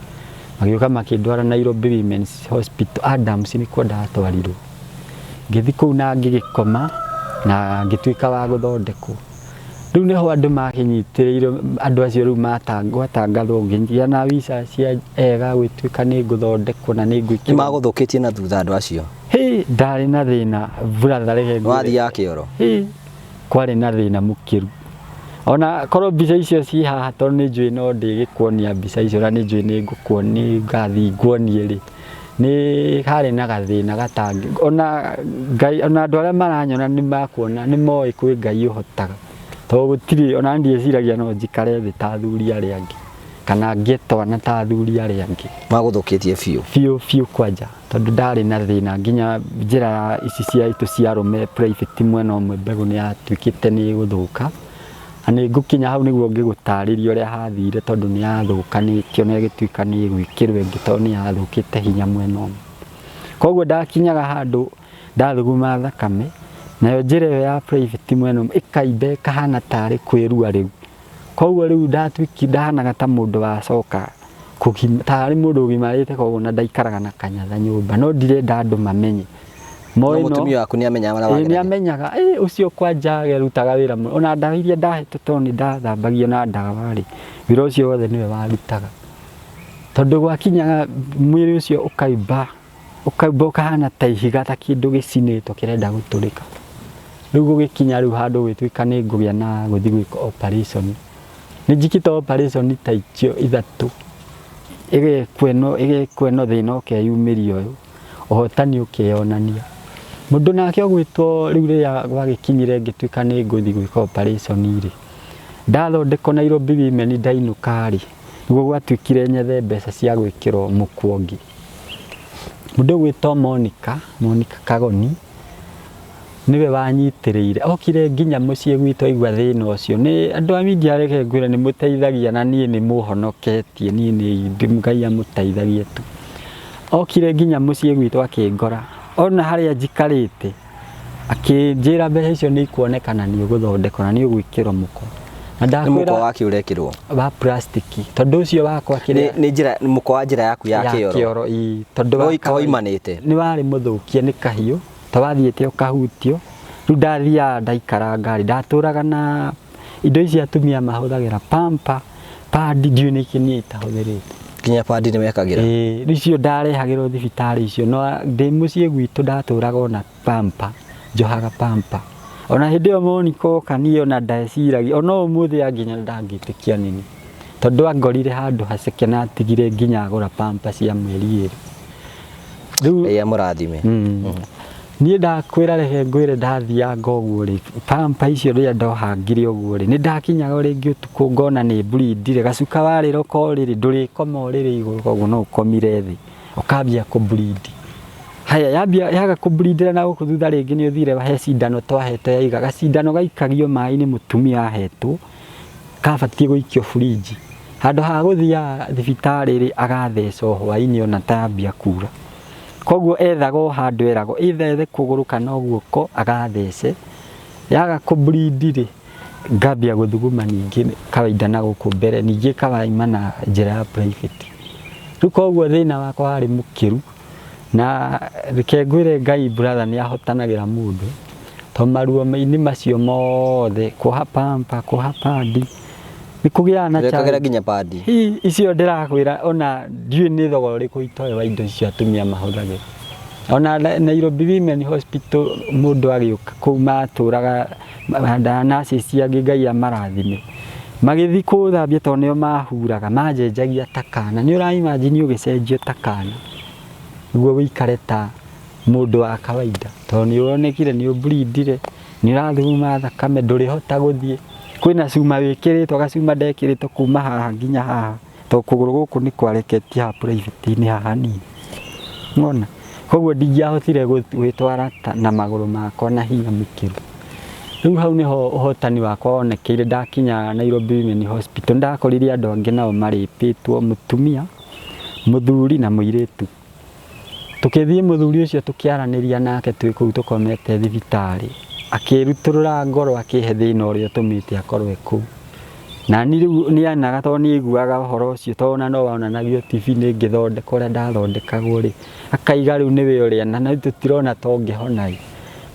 magĩũka makĩndwara Nairobi Women's Hospital Adams, nĩkuo ndatwarirwo. Ngĩthiĩ kũu na ngĩgĩkoma na ngĩtuĩka wa gũthondekwo. Rĩu nĩho andũ makĩnyitĩrĩire andũ acio rĩu gwatangathwo ngĩgĩa na visa cia ega gwĩtuĩka nĩ ngũthondekwo na nĩ Nĩ ngwĩkĩrwo. magũthũkĩtie na thutha andũ acio. Hĩ, ndarĩ na thĩna brother, reke Nĩ ngwĩre. wathiaga kĩoro. Hĩ, kwarĩ na thĩna mũkĩru. Ona korwo mbica icio ciĩ haha, tondũ nĩ njũĩ no ndĩgĩkuonia mbica icio na nĩ njũĩ nĩ ngũkuonia ngathiĩ nguonie rĩ, nĩ harĩ na gathĩna gatangĩ ona Ngai, ona andũ arĩa maranyona nĩ makuona, nĩ moĩ kwĩ Ngai ũhotaga, tondũ gũtirĩ ona ndieciragia no njikare thĩ ta athuri arĩa angĩ kana ngĩe twana ta athuri arĩa angĩ. Magũthũkĩtie biũ. Biũ biũ kwanja, tondũ ndarĩ na thĩna nginya njĩra ya ici cia itũ cia arũme private mwena ũmwe mbegũ nĩ yatuĩkĩte nĩ ĩgũthũka, na nĩ ngũkinya hau nĩguo ngĩgũtarĩria ũrĩa hathire, tondũ nĩ yathũkanĩtio na ĩgĩtuĩka nĩ ĩgwĩkĩrwo ĩngĩ tondũ nĩ yathũkĩte hinya mwena ũmwe. Koguo ndakinyaga handũ ndathuguma thakame, nayo njĩra ĩyo ya private mwena ũmwe ĩkaimba ĩkahana tarĩ kwĩrua rĩu. Koguo rĩu ndatuĩki ndahanaga ta mũndũ wacoka tarĩ mũndũ ũgimarĩte, koguo na ndaikaraga na kanyatha nyũmba, no ndirenda andũ mamenye. No Moĩ no mũtumia waku nĩ amenyaga marĩa Ĩĩ, nĩ wageragia. amenyaga. Ĩ, ũcio kwanja arutaga wĩra mũno, ona ndawa iria ndahetwo, tondũ nĩ ndathambagio na ndawa rĩ, wĩra ũcio wothe nĩwe warutaga, tondũ gwakinyaga mwĩrĩ ũcio ũkaimba ũkaimba ũkahana ta ihiga, ta kĩndũ gĩcinĩtwo kĩrenda gũtũrĩka. Rĩu gũgĩkinya rĩu handũ gũgĩtuĩka nĩ ngũgĩa na gũthiĩ gwĩka operation. Nĩ njĩkĩte operation ta icio ithatũ, ĩgekwo ĩno, ĩgekwo ĩno, thĩna ũkeyumĩria ũyũ, ũhotani ũkeyonania. Mũndũ nake ũgwĩtwo rĩu rĩrĩa gwagĩkinyire ngĩtuĩka nĩ ngũthiĩ gwĩka operation rĩ, ndathondekwo Nairobi Women ndainũka rĩ, nĩguo gwatuĩkire nyethe mbeca cia gwĩkĩrwo mũkwa ũngĩ. Mũndũ ũgwĩtwo Monica, Monica Kagoni, nĩwe wanyitĩrĩire, okire nginya mũciĩ gwitũ aigua thĩna ũcio. Nĩ andũ a media, reke ngwĩre, nĩ mũteithagia na niĩ nĩ mũhonoketie, niĩ nĩ Ngai amũteithagie tu. Okire nginya mũciĩ gwitũ akĩngora ona harĩa njikarĩte, akĩnjĩra mbeca icio nĩ ikuoneka na nĩ ũgũthondekwo na nĩ ũgwĩkĩrwo mũkwa. Na Nĩ mũkwa ndakwĩra wake ũrekĩrwo. Wa plastic, tondũ ũcio wakwa Nĩ kĩrĩa nĩ njĩra mũkwa wa njĩra yaku ya kĩoro. Kĩoro, ĩĩ, tondũ wa Woimanĩte. Nĩ warĩ mũthũkie nĩ kahiũ, ta wathiĩte ũkahutio. Rĩu ndathiaga ndaikara ngari, ndatũraga na indo ici atumia mahũthagĩra, pamper, pad, ndiũĩ nĩkĩ niĩ itahũthĩrĩte. Nginya padi nĩ wekagĩra. Ĩĩ, rĩu icio ndarehagĩrwo thibitarĩ icio, no ndĩ mũciĩ gwitũ ndatũraga ona pamper, njohaga pamper. Ona hĩndĩ ĩyo Monica oka, niĩ ona ndeciragia ona ũmũthĩ anginya ndangĩtĩkia nini, tondũ angorire handũ haceke na atigire nginya agũra pamper cia mĩeri 2 rĩu. Ngai amũrathime. Niĩ ndakwĩra, reke ngwĩre, ndathianga ũguo rĩ, pamper icio rĩrĩa ndohangire ũguo rĩ, nĩ ndakinyaga o rĩngĩ ũtukũ ngona nĩ mburindire gacuka, warĩra ũkorĩrĩ ndũrĩkoma ũrĩrĩ igũrũ, koguo no ũkomire thĩ ũkambia kũmburindi. Haya, yambia yaga kũmburindĩra na gũkũ thutha rĩngĩ, nĩ ũthire he cindano twahetwo ya iga, gacindano gaikagio maĩ-inĩ, mũtumia ahetwo kabatiĩ gũikio burinji, handũ ha gũthiaga thibitarĩ rĩ, agathecwo hwaĩ-inĩ ona tayambia kura. Koguo ethaga o handũ eragwo either ethe kũgũrũ kana o guoko agathece. Yaga kũmburindi rĩ, ngambia gũthuguma ningĩ kawaida na gũkũ mbere, ningĩ karaima na njĩra ya private. Rĩu koguo thĩna wakwa warĩ mũkĩru, na reke ngwĩre, Ngai brother nĩ ahotanagĩra mũndũ, to maruo-inĩ macio mothe, kuoha pamper, kuoha padi, nĩ kũgĩaga na Wekagĩra challenge. nginya padi. Hi, icio ndĩrakwĩra ona ndiũĩ nĩ thogora ũrĩkũ itoĩ wa indo icio atumia mahũthagĩra. Ona Nairobi Women Hospital mũndũ agĩũka kũu matũraga nurses angĩ, Ngai amarathime, magĩthiĩ kũthambia, tondũ nĩo mahuraga, manjenjagia ta kana. Nĩ ũra imagine ũgĩcenjio ta kana nĩguo ũikare ta mũndũ wa kawaida, tondũ nĩ wonekire nĩ ũmburindire, nĩ ũrathuguma thakame, ndũrĩhota gũthiĩ, kwĩna cuma wĩkĩrĩtwo, gacuma ndekĩrĩtwo kuma haha nginya haha, tondũ kũgũrũ gũkũ nĩ kwareketie haha private-inĩ haha hanini ng'ona, koguo ndingĩahotire gwĩtwara na magũrũ makwa na hinya mũkĩru. Rĩu hau nĩho ũhotani wakwa wonekeire. Ndakinya Nairobi Women Hospital, ndakorire andũ angĩ nao marĩpĩtwo, mũtumia, mũthuri na mũirĩtu. Tũkĩthiĩ mũthuri ũcio tũkĩaranĩria nake twĩ kũu tũkomete thibitarĩ, akĩrutũrũra ngoro, akĩhe thĩna ũrĩa ũtũmĩte akorwo e kũu. Na niĩ rĩu nĩ anaga, tondũ nĩ aiguaga ũhoro ũcio, tondũ ona no wonanagio TV-inĩ ngĩthondeka ũrĩa ndathondekagwo rĩ, akaiga rĩu nĩwe ũrĩa na tũtirona ta ũngĩhona ĩ,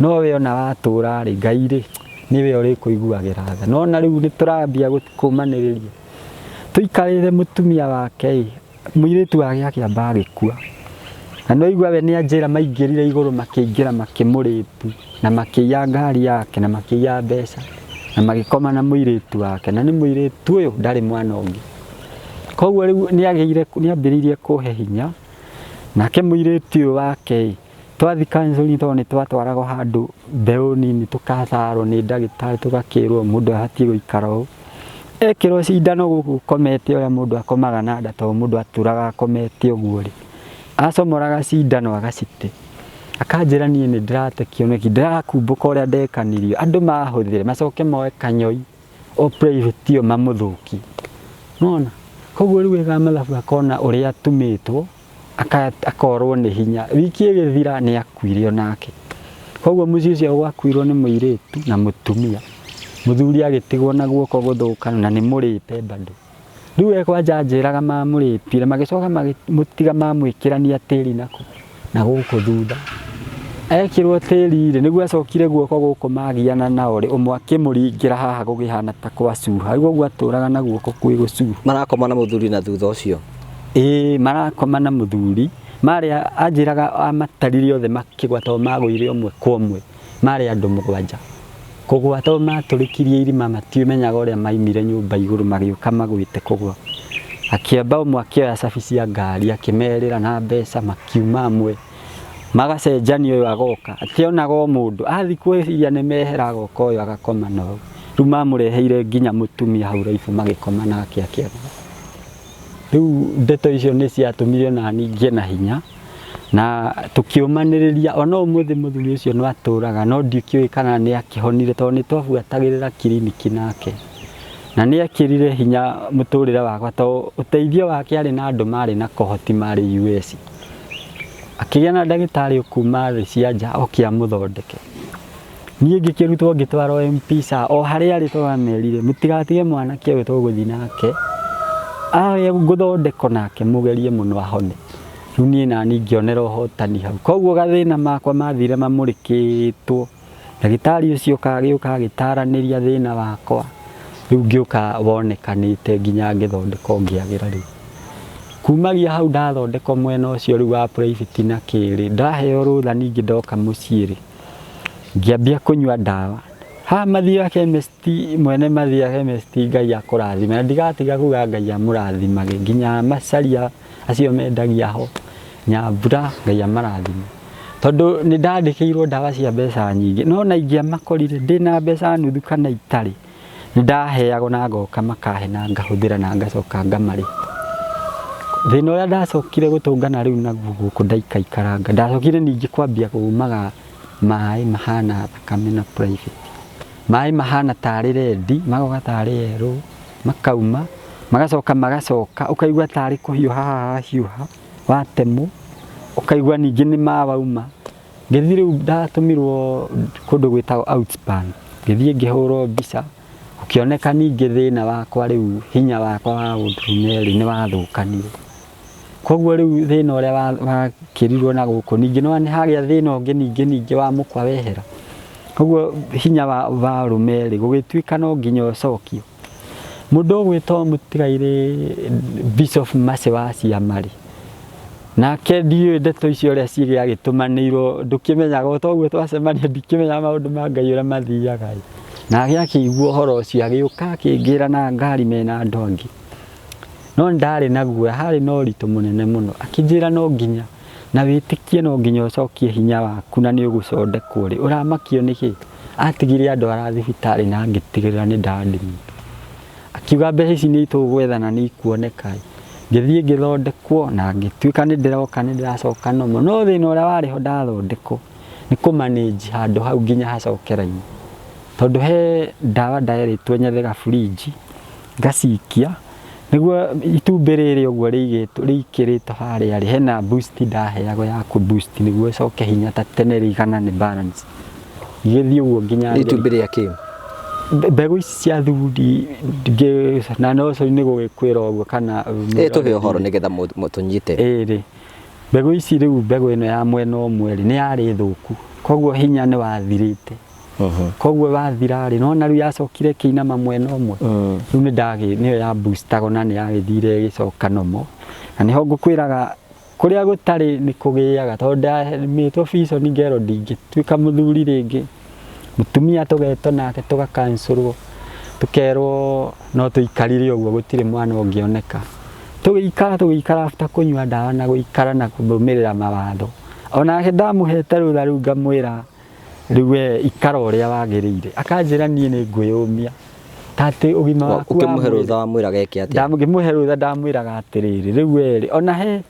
no we ona watũra rĩ, Ngai rĩ Nĩwe ũrĩkũiguagĩra tha. No na rĩu nĩ tũrambia kũmanĩrĩria. Tũikarĩre mũtumia wake ĩ, mũirĩtu wake akĩamba agĩkua. Na nĩ waigua we nĩ anjĩra maingĩrire igũrũ makĩingĩra makĩmũrĩpu na makĩiya ngari yake na makĩiya mbeca na magĩkoma na mũirĩtu wake na nĩ mũirĩtu ũyũ ndarĩ mwana ũngĩ. Koguo rĩu nĩ agĩire nĩ ambĩrĩirie kũhe hinya nake mũirĩtu ũyũ wake ĩ, Twathiĩ counseling tondũ nĩ twatwaragwo handũ mbeũ nini tũgatarwo nĩ ndagĩtarĩ tũgakĩrwo mũndũ abatiĩ gũikara ũũ. Ekĩrwo cindano gũkũ ũkomete ũrĩa mũndũ akomaga na nda tondũ mũndũ atũraga akomete ũguo rĩ, acomoraga cindano agacite. Akanjĩra niĩ nĩ ndĩrate kĩoneki, ndĩrakumbũka ũrĩa ndekanirio, andũ mahũthĩre macoke moe kanyoi o private ĩyo mamũthũkie. Nĩwona? Koguo rĩu eka mathabu akona ũrĩa atumĩtwo. Akorwo nĩ hinya. Wiki ĩgĩthira nĩ akuire onake. Koguo mũciĩ ũcio gwakuirwo nĩ mũirĩtu na mũtumia. Mũthuri agĩtigwo na guoko gũthũkanu na nĩ mũrĩpe bado. Rĩu we kwanja anjĩraga mamũrĩpire magĩcoka makĩmũtiga mamwĩkĩrania tĩri nakũ? Na gũkũ thutha. Ekĩrwo tĩri rĩ, nĩguo acokire guoko gũkũ magiana nao rĩ, ũmwe akĩmũringĩra haha gũkĩhana ta gwacuha. Rĩu ũguo atũraga na guoko kwĩ gũcuhu. Marakoma na mũthuri na thutha ũcio? Ĩĩ marakoma na mũthuri, marĩ anjĩraga amatarire othe makĩgwa tondũ magũire ũmwe kwa ũmwe, marĩ andũ mũgwanja. Kũgwa tondũ matũrĩkirie irima matimenyaga ũrĩa maimire nyũmba igũrũ magĩũka magwĩte kũgwa. Akĩamba ũmwe akĩoya cabi cia ngari akĩmerĩra na mbeca makiuma amwe, magacenjania ũyũ agoka, akĩonaga o mũndũ, athiĩ kwĩciria nĩ mehera agoka ũyũ agakoma na ũyũ. Rĩu mamũreheire nginya mũtumia hau raibũ magĩkoma nake akĩonaga. Rĩu ndeto icio nĩ ciatũmire ona niĩ ngĩe na hinya na tũkĩũmanĩrĩria ona ũmũthĩ mũthuri ũcio no atũraga no ndikĩũĩ kana nĩ akĩhonire tondũ nĩ twabuatagĩrĩra kiriniki nake. Na nĩ ekĩrire hinya mũtũrĩre wakwa tondũ ũteithio wake arĩ na andũ marĩ na kohoti marĩ US. Akĩgĩa na ndagĩtarĩ ũkuma thĩ cia nja oke amũthondeke. Niĩ ngĩkĩrutwo ngĩtwarwo M-Pesa o harĩa arĩ twamerire mũtigatige mwanake ũyũ tũgũthiĩ nake, arĩa gũthondekwo nake mũgerie mũno ahone. Rĩu niĩ nani ngĩonera ũhotani hau. Koguo gathĩna makwa mathire mamũrĩkĩtwo, ndagĩtarĩ ũcio oka agĩũka agĩtaranĩria thĩna wakwa, rĩu ngĩũka wonekanĩte nginya ngĩthondekwo ngĩagĩra rĩu. Kumagia hau ndathondekwo mwena ũcio rĩu wa private na kĩrĩ, ndaheo rũtha ningĩ ndoka mũciĩ rĩ, Ngĩambia kũnyua ndawa. Haha Mathioya Chemist, mwene Mathioya Chemist Ngai akũrathime. Na ndigatiga kuga Ngai amũrathimage. Nginya macaria acio mendagia ho, Nyambura, Ngai amarathime. Tondũ nĩ ndandĩkĩirwo ndawa cia mbeca nyingĩ, no ona ingĩamakorire ndĩna mbeca nuthu kana itarĩ, Nĩ ndaheagwo na ngoka makahe na ngahũthĩra na ngacoka ngamarĩha. Thĩna ũrĩa ndacokire gũtũngana rĩu naguo gũkũ ndaikaikaranga, ndacokire ningĩ kwambia kumaga maĩ mahana thakame na private. Maĩ mahana tarĩ red, magoka tarĩ yellow, makauma, magacoka magacoka, ũkaigua tarĩ kũhiũha haha hahiũha, watemwo, ũkaigua ningĩ nĩ ma wauma. Ngĩthiĩ rĩu ndatũmirwo kũndũ gwĩtagwo Outspan, ngĩthiĩ ngĩhũrwo mbica, gũkĩoneka ningĩ thĩna wakwa rĩu hinya wakwa wa ũndũrũme rĩ nĩ wathũkanire. Koguo rĩu thĩna ũrĩa wakĩrirwo na gũkũ ningĩ nĩ hagĩa thĩna ũngĩ ningĩ ningĩ wa mũkwa wehera. Koguo hinya wa ũrũme rĩ gũgĩtuĩka no nginya ũcokio. Mũndũ ũgwĩtwo mũtigairĩ Bishop Mercy wa Ciama rĩ, nake ndiũĩ ndeto icio ũrĩa cigĩ agĩtũmanĩirwo ndũkĩmenyaga o toguo twacemania ndikĩmenyaga maũndũ ma Ngai ũrĩa mathiaga ĩ. Nake akĩigua ũhoro ũcio agĩũka akĩngĩra na ngari mena andũ angĩ. No ndarĩ na guoya, harĩ na ũritũ mũnene mũno. Akĩnjĩra no nginya na wĩtĩkie no nginya ũcokie hinya waku na nĩ ũgũthondekwo rĩ, ũramakio nĩkĩ? Atigire andwara thibitarĩ na ngĩtigĩrĩra nĩ nda admit. Akiuga mbeca ici nĩ tũgwetha na nĩ ikuoneka. Ngĩthiĩ ngĩthondekwo na ngĩtuĩka nĩ ndĩroka nĩ ndĩracoka normal. No thĩna ũrĩa warĩ ho ndathondekwo nĩ kũ manage handũ hau nginya hacoke raini. Tondũ he ndawa nderĩtwo nyethe gaburinji ngacikia nĩguo itumbĩ rĩrĩ ũguo rĩigĩtwo rĩikĩrĩtwo harĩa rĩ, hena boost ndaheagwo ya kũ boost nĩguo ĩcoke hinya ta tene rĩiganane balance. Igĩthiĩ ũguo nginya Nĩ itumbĩ rĩa kĩ? Mbegũ ici cia athuri na no nĩ gũgĩkwĩra ũguo kana Ĩ tũhe ũhoro nĩgetha tũnyite. Ĩĩ rĩ, mbegũ ici rĩu mbegũ ĩno ya mwena ũmwe rĩ, nĩ yarĩ thũku koguo hinya nĩ wathirĩte. Koguo wathira rĩ, nona rĩu yacokire ĩkĩinama mwena ũmwe. Rĩu nĩ ndagĩ nĩyo ya boostago na nĩ yagĩthire ĩgĩcoka nomo. Na nĩho ngũkwĩraga kũrĩa gũtarĩ nĩ kũgĩaga, tondũ ndamĩtwo vision ngerwo ndingĩtuĩka mũthuri rĩngĩ. Mũtumia tũgetwo nake tũgakancorwo, tũkerwo no tũikarire ũguo gũtirĩ mwana ũngĩoneka. Tũgĩikara tũgĩikara after kũnyua ndawa na gũikara na kũrũmĩrĩra mawatho. Onake ndamũhete rũtha rĩu ngamwĩra rĩu we ikara ũrĩa wagĩrĩire. Akanjĩra niĩ nĩ ngwĩyũmia. Ta atĩ ũgima waku wa Ũkĩmũhe mwĩrĩ. Rũtha wamwĩraga eke atĩa? Ndamũhe rũtha ndamwĩraga atĩrĩrĩ, rĩu we rĩ, ona he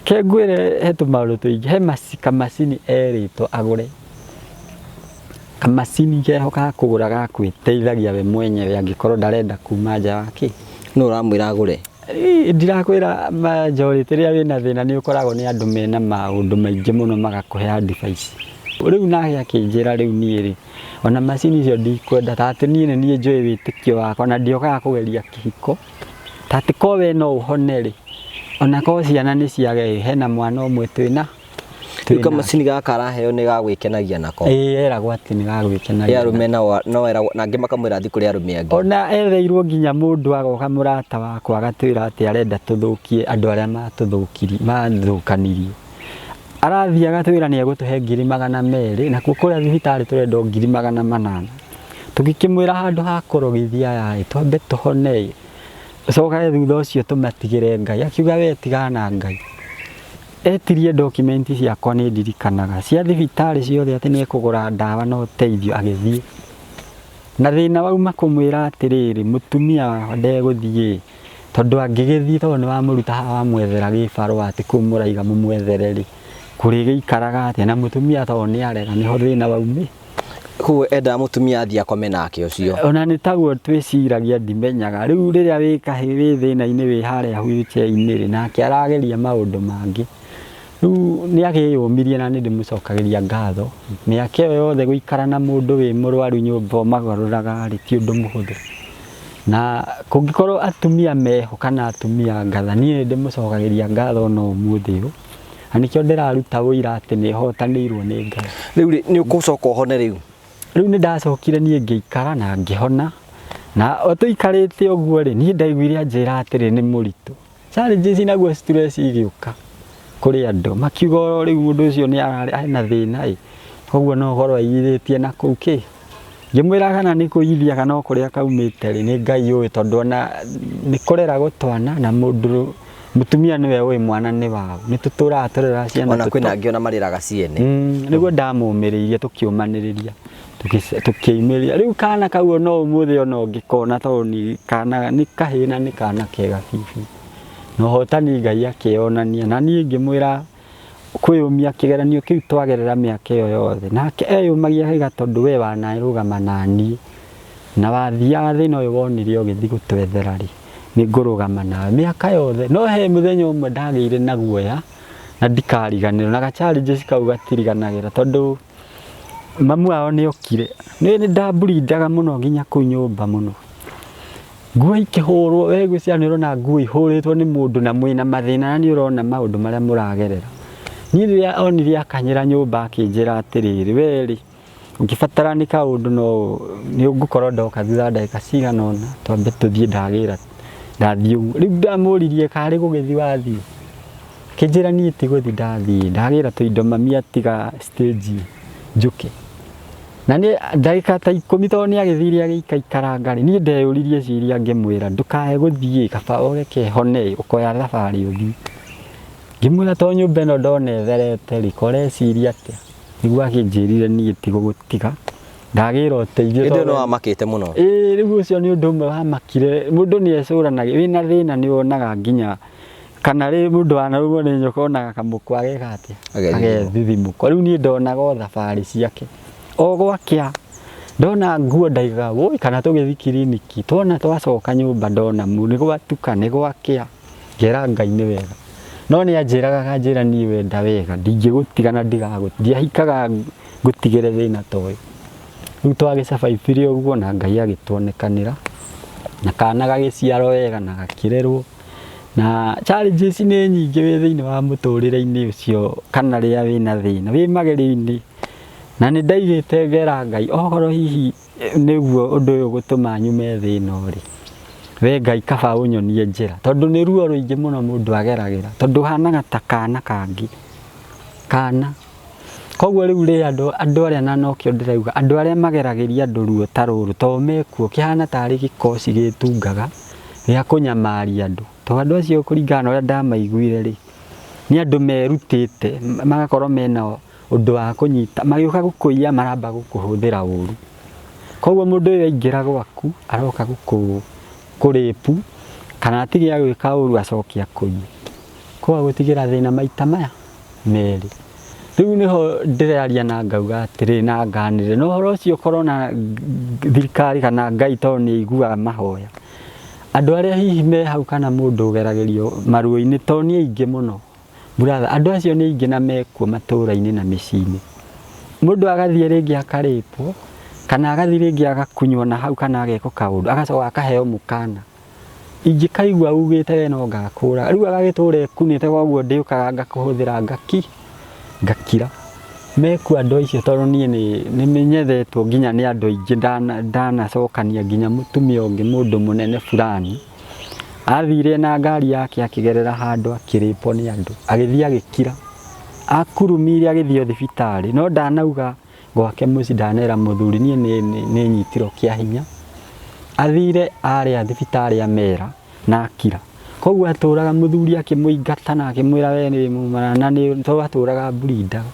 ke ngwĩre he tũmaũndũ tũingĩ, he kamacini erĩtwo agũre. Kamacini keho ga kũgũra ga gwĩteithagia we mwenyewe angĩkorwo ndarenda kuma nja wa kĩ. Nũ ũramwĩra agũre? Ndirakwĩra majority rĩrĩa wĩna thĩna nĩ ũkoragwo nĩ andũ mena maũndũ maingĩ mũno magakũhe advice. Rĩu nake akĩnjĩra rĩu niĩ rĩ, ona macini icio ndikwenda, ta atĩ niĩ nĩ niĩ njũĩ wĩtĩkio wakwa na ndiokaga kũgeria kĩhiko, ta atĩ ko we no ũhone rĩ, ona ko ciana nĩ ciage hena mwana ũmwe twĩna. Rĩu kamacini gaka araheo nĩ ga gwĩkenagia nako? Ĩĩ, eragwo atĩ nĩ ga gwĩkenagia. Ĩ arũme nao no eragwo, na angĩ makamwĩra athiĩ kũrĩ arũme angĩ. Ona etheirwo nginya mũndũ agoka mũrata wakwa agatwĩra atĩ arenda tũthũkie andũ arĩa matũthũkirie, mathũkanirie. Arathiĩ agatwĩra nĩ egũtũhe 200,000, nakuo kũrĩa thibitarĩ tũrendwo 800,000. Tũgĩkĩmwĩra handũ ha kũrogithia aya ĩ, twambe tũhone ĩ, tũcokage thutha ũcio tũmatigĩre Ngai. Akiuga we tigana na Ngai. Etirie document ciakwa nĩ ndirikanaga, cia thibitarĩ ciothe atĩ nĩ ekũgũra ndawa na ũteithio agĩthiĩ. Na thĩna wauma kũmwĩra atĩrĩrĩ, mũtumia wakwa ndegũthiĩ, tondũ angĩgĩthiĩ tondũ nĩ wamũruta haha wamwethera gĩbarũa atĩ kũu mũraiga mũmwethere rĩ, kũrĩgĩikaraga atĩa? Na mũtumia tondũ nĩ arega nĩho thĩna waumire. Koguo endaga mũtumia athiĩ akome nake ũcio. Ona nĩ taguo twĩciragia ndimenyaga. Rĩu rĩrĩa wĩ kahĩ wĩ thĩna-inĩ wĩ harĩa wheelchair-inĩ rĩ, nake arageria maũndũ mangĩ. Rĩu nĩ akĩyũmirie na nĩ ndĩmũcokagĩria ngatho. Mĩaka ĩyo yothe gũikara na mũndũ wĩ mũrwaru nyũmba ũmagarũraga rĩ, ti ũndũ mũhũthũ. Na kũngĩkorwo atumia meho kana atumia ngatha, niĩ nĩ ndĩmũcokagĩria ngatho ona ũmũthĩ ũyũ. Na nĩkĩo ndĩraruta ũira atĩ nĩ hotanĩirwo nĩ Ngai. Rĩu rĩ, nĩ ũgũcoka ũhone rĩu? Rĩu nĩ ndacokire niĩ ngĩikara na ngĩhona. Na o tũikarĩte ũguo rĩ, niĩ ndaiguire anjĩra atĩrĩ nĩ mũritũ. Challenges naguo stress igĩũka kũrĩ andũ. Makiuga o rĩu mũndũ ũcio nĩ ararĩ ena thĩna ĩ. Koguo no ũkorwo aiyithĩtie na kũu kĩ. Ngĩmwĩra kana nĩ kũiyithia kana o kũrĩa kaumĩte rĩ, nĩ Ngai ũĩ tondũ ona nĩ kũreragwo twana na mũndũ mũtumia nĩwe ũĩ mwana nĩ waũ. Nĩ tũtũraga tũreraga ciana. Ona kwĩna angĩ ona mareraga ciene. Nĩguo ndamũmĩrĩirie tũkĩũmanĩrĩria. Tũkĩumĩria. Rĩu kana kau ona ũmũthĩ ona ũngĩkona tondũ nĩ kana nĩ kahĩĩ na nĩ kana kega biũ. Na ũhotani Ngai akĩyonania na niĩ ngĩmwĩra kwĩyũmia kĩgeranio kĩu twagerera mĩaka ĩyo yothe. Nake eyũmagia akauga tondũ we wanarũgama naniĩ na wathiaga thĩna ũyũ wonire ũgĩthiĩ gũtwethera rĩ, nĩ ngũrũgama nawe mĩaka yothe. No he mũthenya ũmwe ndagĩire na guoya na ndikariganĩrwo na ga challenges kau gatiriganagĩra tondũ mamu wao nĩ okire. Niĩ nĩ ndamburindaga mũno nginya kũu nyũmba mũno. Nguo ikĩhũrwo, we ngwĩciria nĩ ũrona nguo ihũrĩtwo nĩ mũndũ na mwĩna mathĩna na nĩ ũrona maũndũ marĩa mũragerera. Niĩ rĩrĩa onire akanyĩra nyũmba akĩnjĩra atĩrĩrĩ, we rĩ, ũngĩbatara nĩ kaũndũ no nĩ ũngũkorwo ndoka thutha wa ndagĩka cigana ũna twambe tũthiĩ ndagĩra ndathiĩ ũguo. Rĩu ndamũririe karĩ gũgĩthiĩ wathiĩ? Akĩnjĩra niĩ ti gũthiĩ ndathiĩ, ndagĩra tũindo mami atiga stage njũke. Na nĩ ndagĩka ta 10 tondũ nĩ agĩthire agĩikaikaranga rĩ, niĩ ndeyũririe ciũria ngĩmwĩra ndũkae gũthiĩ kaba ũreke hone ũkoya thabarĩ ũthiĩ. Ngĩmwĩra tondũ nyũmba ĩno ndona ĩtherete rĩ, ko ũreciria atĩa? Nĩguo akĩnjĩrire niĩ ti gũgũtiga, ndagĩra ũteithio. Hĩndĩ ĩyo nĩ wamakĩte mũno? Ĩĩ, rĩu ũcio nĩ ũndũ ũmwe wamakire. Mũndũ nĩ ecũranagia, wĩna thĩna nĩ wonaga nginya kana rĩ mũndũ wanarũmwo nĩ nyoka onaga kamũkwa ageka atĩa? Agethithimũka. Rĩu niĩ ndonaga o thabarĩ ciake. O gwakĩa ndona nguo ndaigaga woi kana tũgĩthiĩ kiriniki, tuona twacoka nyũmba ndona nĩ gwatuka nĩ gwakĩa, ngera Ngai nĩ wega. No nĩ anjĩraga akanjĩra niĩ wenda wega ndingĩgũtiga na ndiahikaga ngũtigĩre thĩna ta ũyũ. Rĩu twagĩcabaibire ũguo na Ngai agĩtuonekanĩra na kana gagĩciarwo wega na gakĩrerwo. Na challenges nĩ nyingĩ wĩ thĩinĩ wa mũtũrĩre-inĩ ũcio kana rĩrĩa wĩna thĩna wĩ magerio-inĩ. Na nĩ ndaigĩte ngera Ngai okorwo hihi nĩguo ũndũ ũyũ gũtũma nyume thĩ ĩno rĩ, we Ngai kaba ũnyonie njĩra, tondũ nĩ ruo rũingĩ mũno mũndũ ageragĩra, tondũ ũhanaga ta kana kangĩ, kana. Koguo rĩu rĩ andũ, andũ arĩa na nokĩo ndĩrauga, andũ arĩa mageragĩria andũ ruo ta rũrũ, to mekuo, kĩhana tarĩ gĩkoci gĩtungaga gĩa kũnyamaria andũ. To andũ acio kũringana na ũrĩa ndamaiguire rĩ, nĩ andũ merutĩte, magakorwo mena ũndũ wa kũnyita, magĩũka gũkũiya maramba gũkũhũthĩra ũru. Koguo mũndũ ũyũ aingĩra gwaku, aroka gũkũ rape, kana atige agwĩka ũru acoke akũiye. Koguo agũtigĩra thĩna maita maya merĩ. Rĩu nĩho ndĩraria na ngauga atĩrĩrĩ na nganĩrĩra, na ũhoro ũcio ũkorwo na thirikari kana Ngai tondũ nĩ aiguaga mahoya. Andũ arĩa hihi me hau kana mũndũ ũgeragĩrio maruo-inĩ tondũ nĩ aingĩ mũno brother, andũ acio nĩ aingĩ na mekuo matũra-inĩ na mĩciĩ-inĩ. Mũndũ agathiĩ rĩngĩ akarĩpwo, kana agathiĩ rĩngĩ agakunywo na hau kana agekwo kaũndũ, agacoka akaheo mũkana. Ingĩkaigua ugĩte we no ngakũraga. Rĩu agagĩtũra ekunĩte koguo ndĩũkaga ngakũhũthĩra ngakira. Mekuo andũ acio tondũ niĩ nĩ menyethetwo nginya nĩ andũ aingĩ ndanacokania nginya mũtumia ũngĩ mũndũ mũnene fulani. Athire na ngari yake akĩgerera handũ akĩrĩpwo nĩ andũ, agĩthiĩ agĩkira. Akurumire agĩthiĩ o thibitarĩ, no ndanauga gwake mũciĩ ndanera mũthuri niĩ nĩ nyitirwo kĩa hinya. Athire arĩa thibitarĩ amera na akira. Koguo atũraga mũthuri akĩmũingata na akĩmwĩra we nĩ mumara na nĩ tondũ atũraga mburindaga.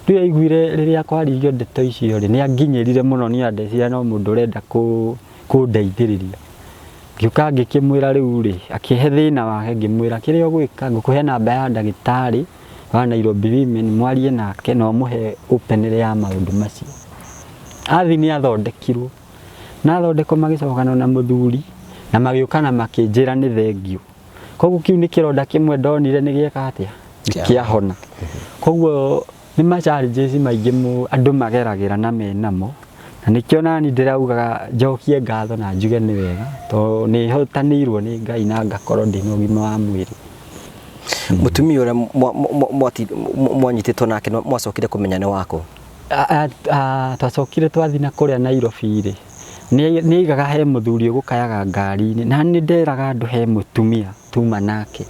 Rĩu aiguire rĩrĩa kwaririo ndeto icio rĩ, nĩ anginyĩrire mũno nĩ ndeciria no mũndũ ũrenda kũndeithĩrĩria. Ngĩũka ngĩkĩmwĩra rĩu rĩ, akĩhe thĩna wake ngĩmwĩra kĩrĩa ũgwĩka ngũkũhe namba ya ndagĩtarĩ wa Nairobi Women mwarie nake na ũmũhe openly ya maũndũ macio. Athi nĩ athondekirwo, na athondekwo magĩcokana na mũthuri na magĩũka na makĩnjĩra nĩ thengiũ. Koguo kĩu nĩ kĩronda kĩmwe ndonire nĩ gĩeka atĩa? Nĩ kĩahona. Koguo nĩ ma challenges maingĩ andũ mageragĩra na menamo, na nĩkĩo nani ndĩraugaga njokie ngatho na njuge nĩ wega, tondũ nĩ hotanĩirwo nĩ Ngai na ngakorwo ndĩna ũgima wa mwĩrĩ. Mũtumia ũrĩa mwanyitĩtwo nake mwacokire kũmenya nĩ wako? Twacokire twathi na kũrĩa Nairobi rĩ, nĩ aigaga he mũthuri ũgũkayaga ngari-inĩ, na nĩ nderaga andũ he mũtumia tuma nake.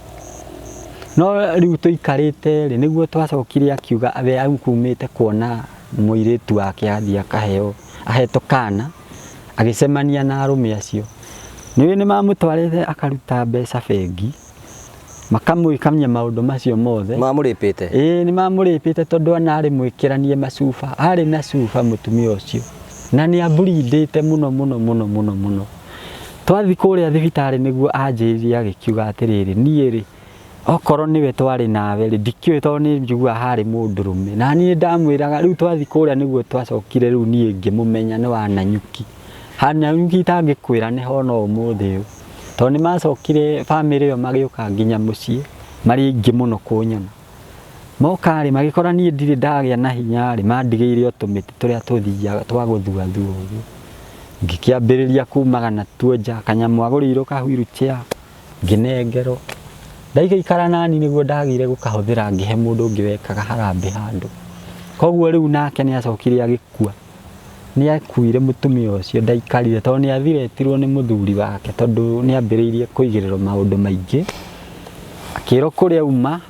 No rĩu tũikarĩte rĩ, nĩguo twacokire akiuga we akumĩte kuona mũirĩtu wake athiĩ akaheo, ahetwo kana, agĩcemania na arũme acio. Nĩũĩ nĩ mamũtwarĩte akaruta mbeca bengi, makamwĩkamia maũndũ macio mothe. Mamũrĩpĩte? Ĩĩ nĩ mamũrĩpĩte tondũ ona arĩ mwĩkĩranie macuba, arĩ na cuba mũtumia ũcio. Na nĩ amburindĩte mũno mũno mũno mũno mũno. Twathiĩ kũrĩa thibitarĩ nĩguo anjĩrire agĩkiuga atĩrĩrĩ, niĩ rĩ, okorwo nĩwe twarĩ nawe rĩ, ndikĩũĩ tondũ nĩ njiguaga harĩ mũndũrũme. Na niĩ ndamwĩraga rĩu twathiĩ kũrĩa nĩguo twacokire rĩu niĩ ngĩmũmenya nĩ wa Nanyuki. Nanyuki itangĩkwĩra nĩho no ũmũthĩ ũyũ. Tondũ nĩ macokire bamĩrĩ ĩyo magĩũka nginya mũciĩ, marĩ aingĩ mũno kũnyona. Moka rĩ, magĩkora niĩ ndirĩ ndagĩa na hinya rĩ, mandigĩire o tũmĩtĩ tũrĩa tũthiaga twa gũthuathua ũguo. Ngĩkĩambĩrĩria kumaga natuo nja, kanyamũ agũrĩirwo ka wheelchair, ngĩnengerwo. Ndaikaikara nani nĩguo ndagĩire gũkahũthĩra ngĩhe mũndũ ũngĩ wekaga harambĩ handũ. Koguo rĩu nake nĩ acokire agĩkua. Nĩ akuire mũtumia ũcio ndaikarire tondũ nĩ athiretirwo nĩ mũthuri wake tondũ nĩ ambĩrĩirie kũigĩrĩrwo maũndũ maingĩ. Akĩrwo kũrĩa auma,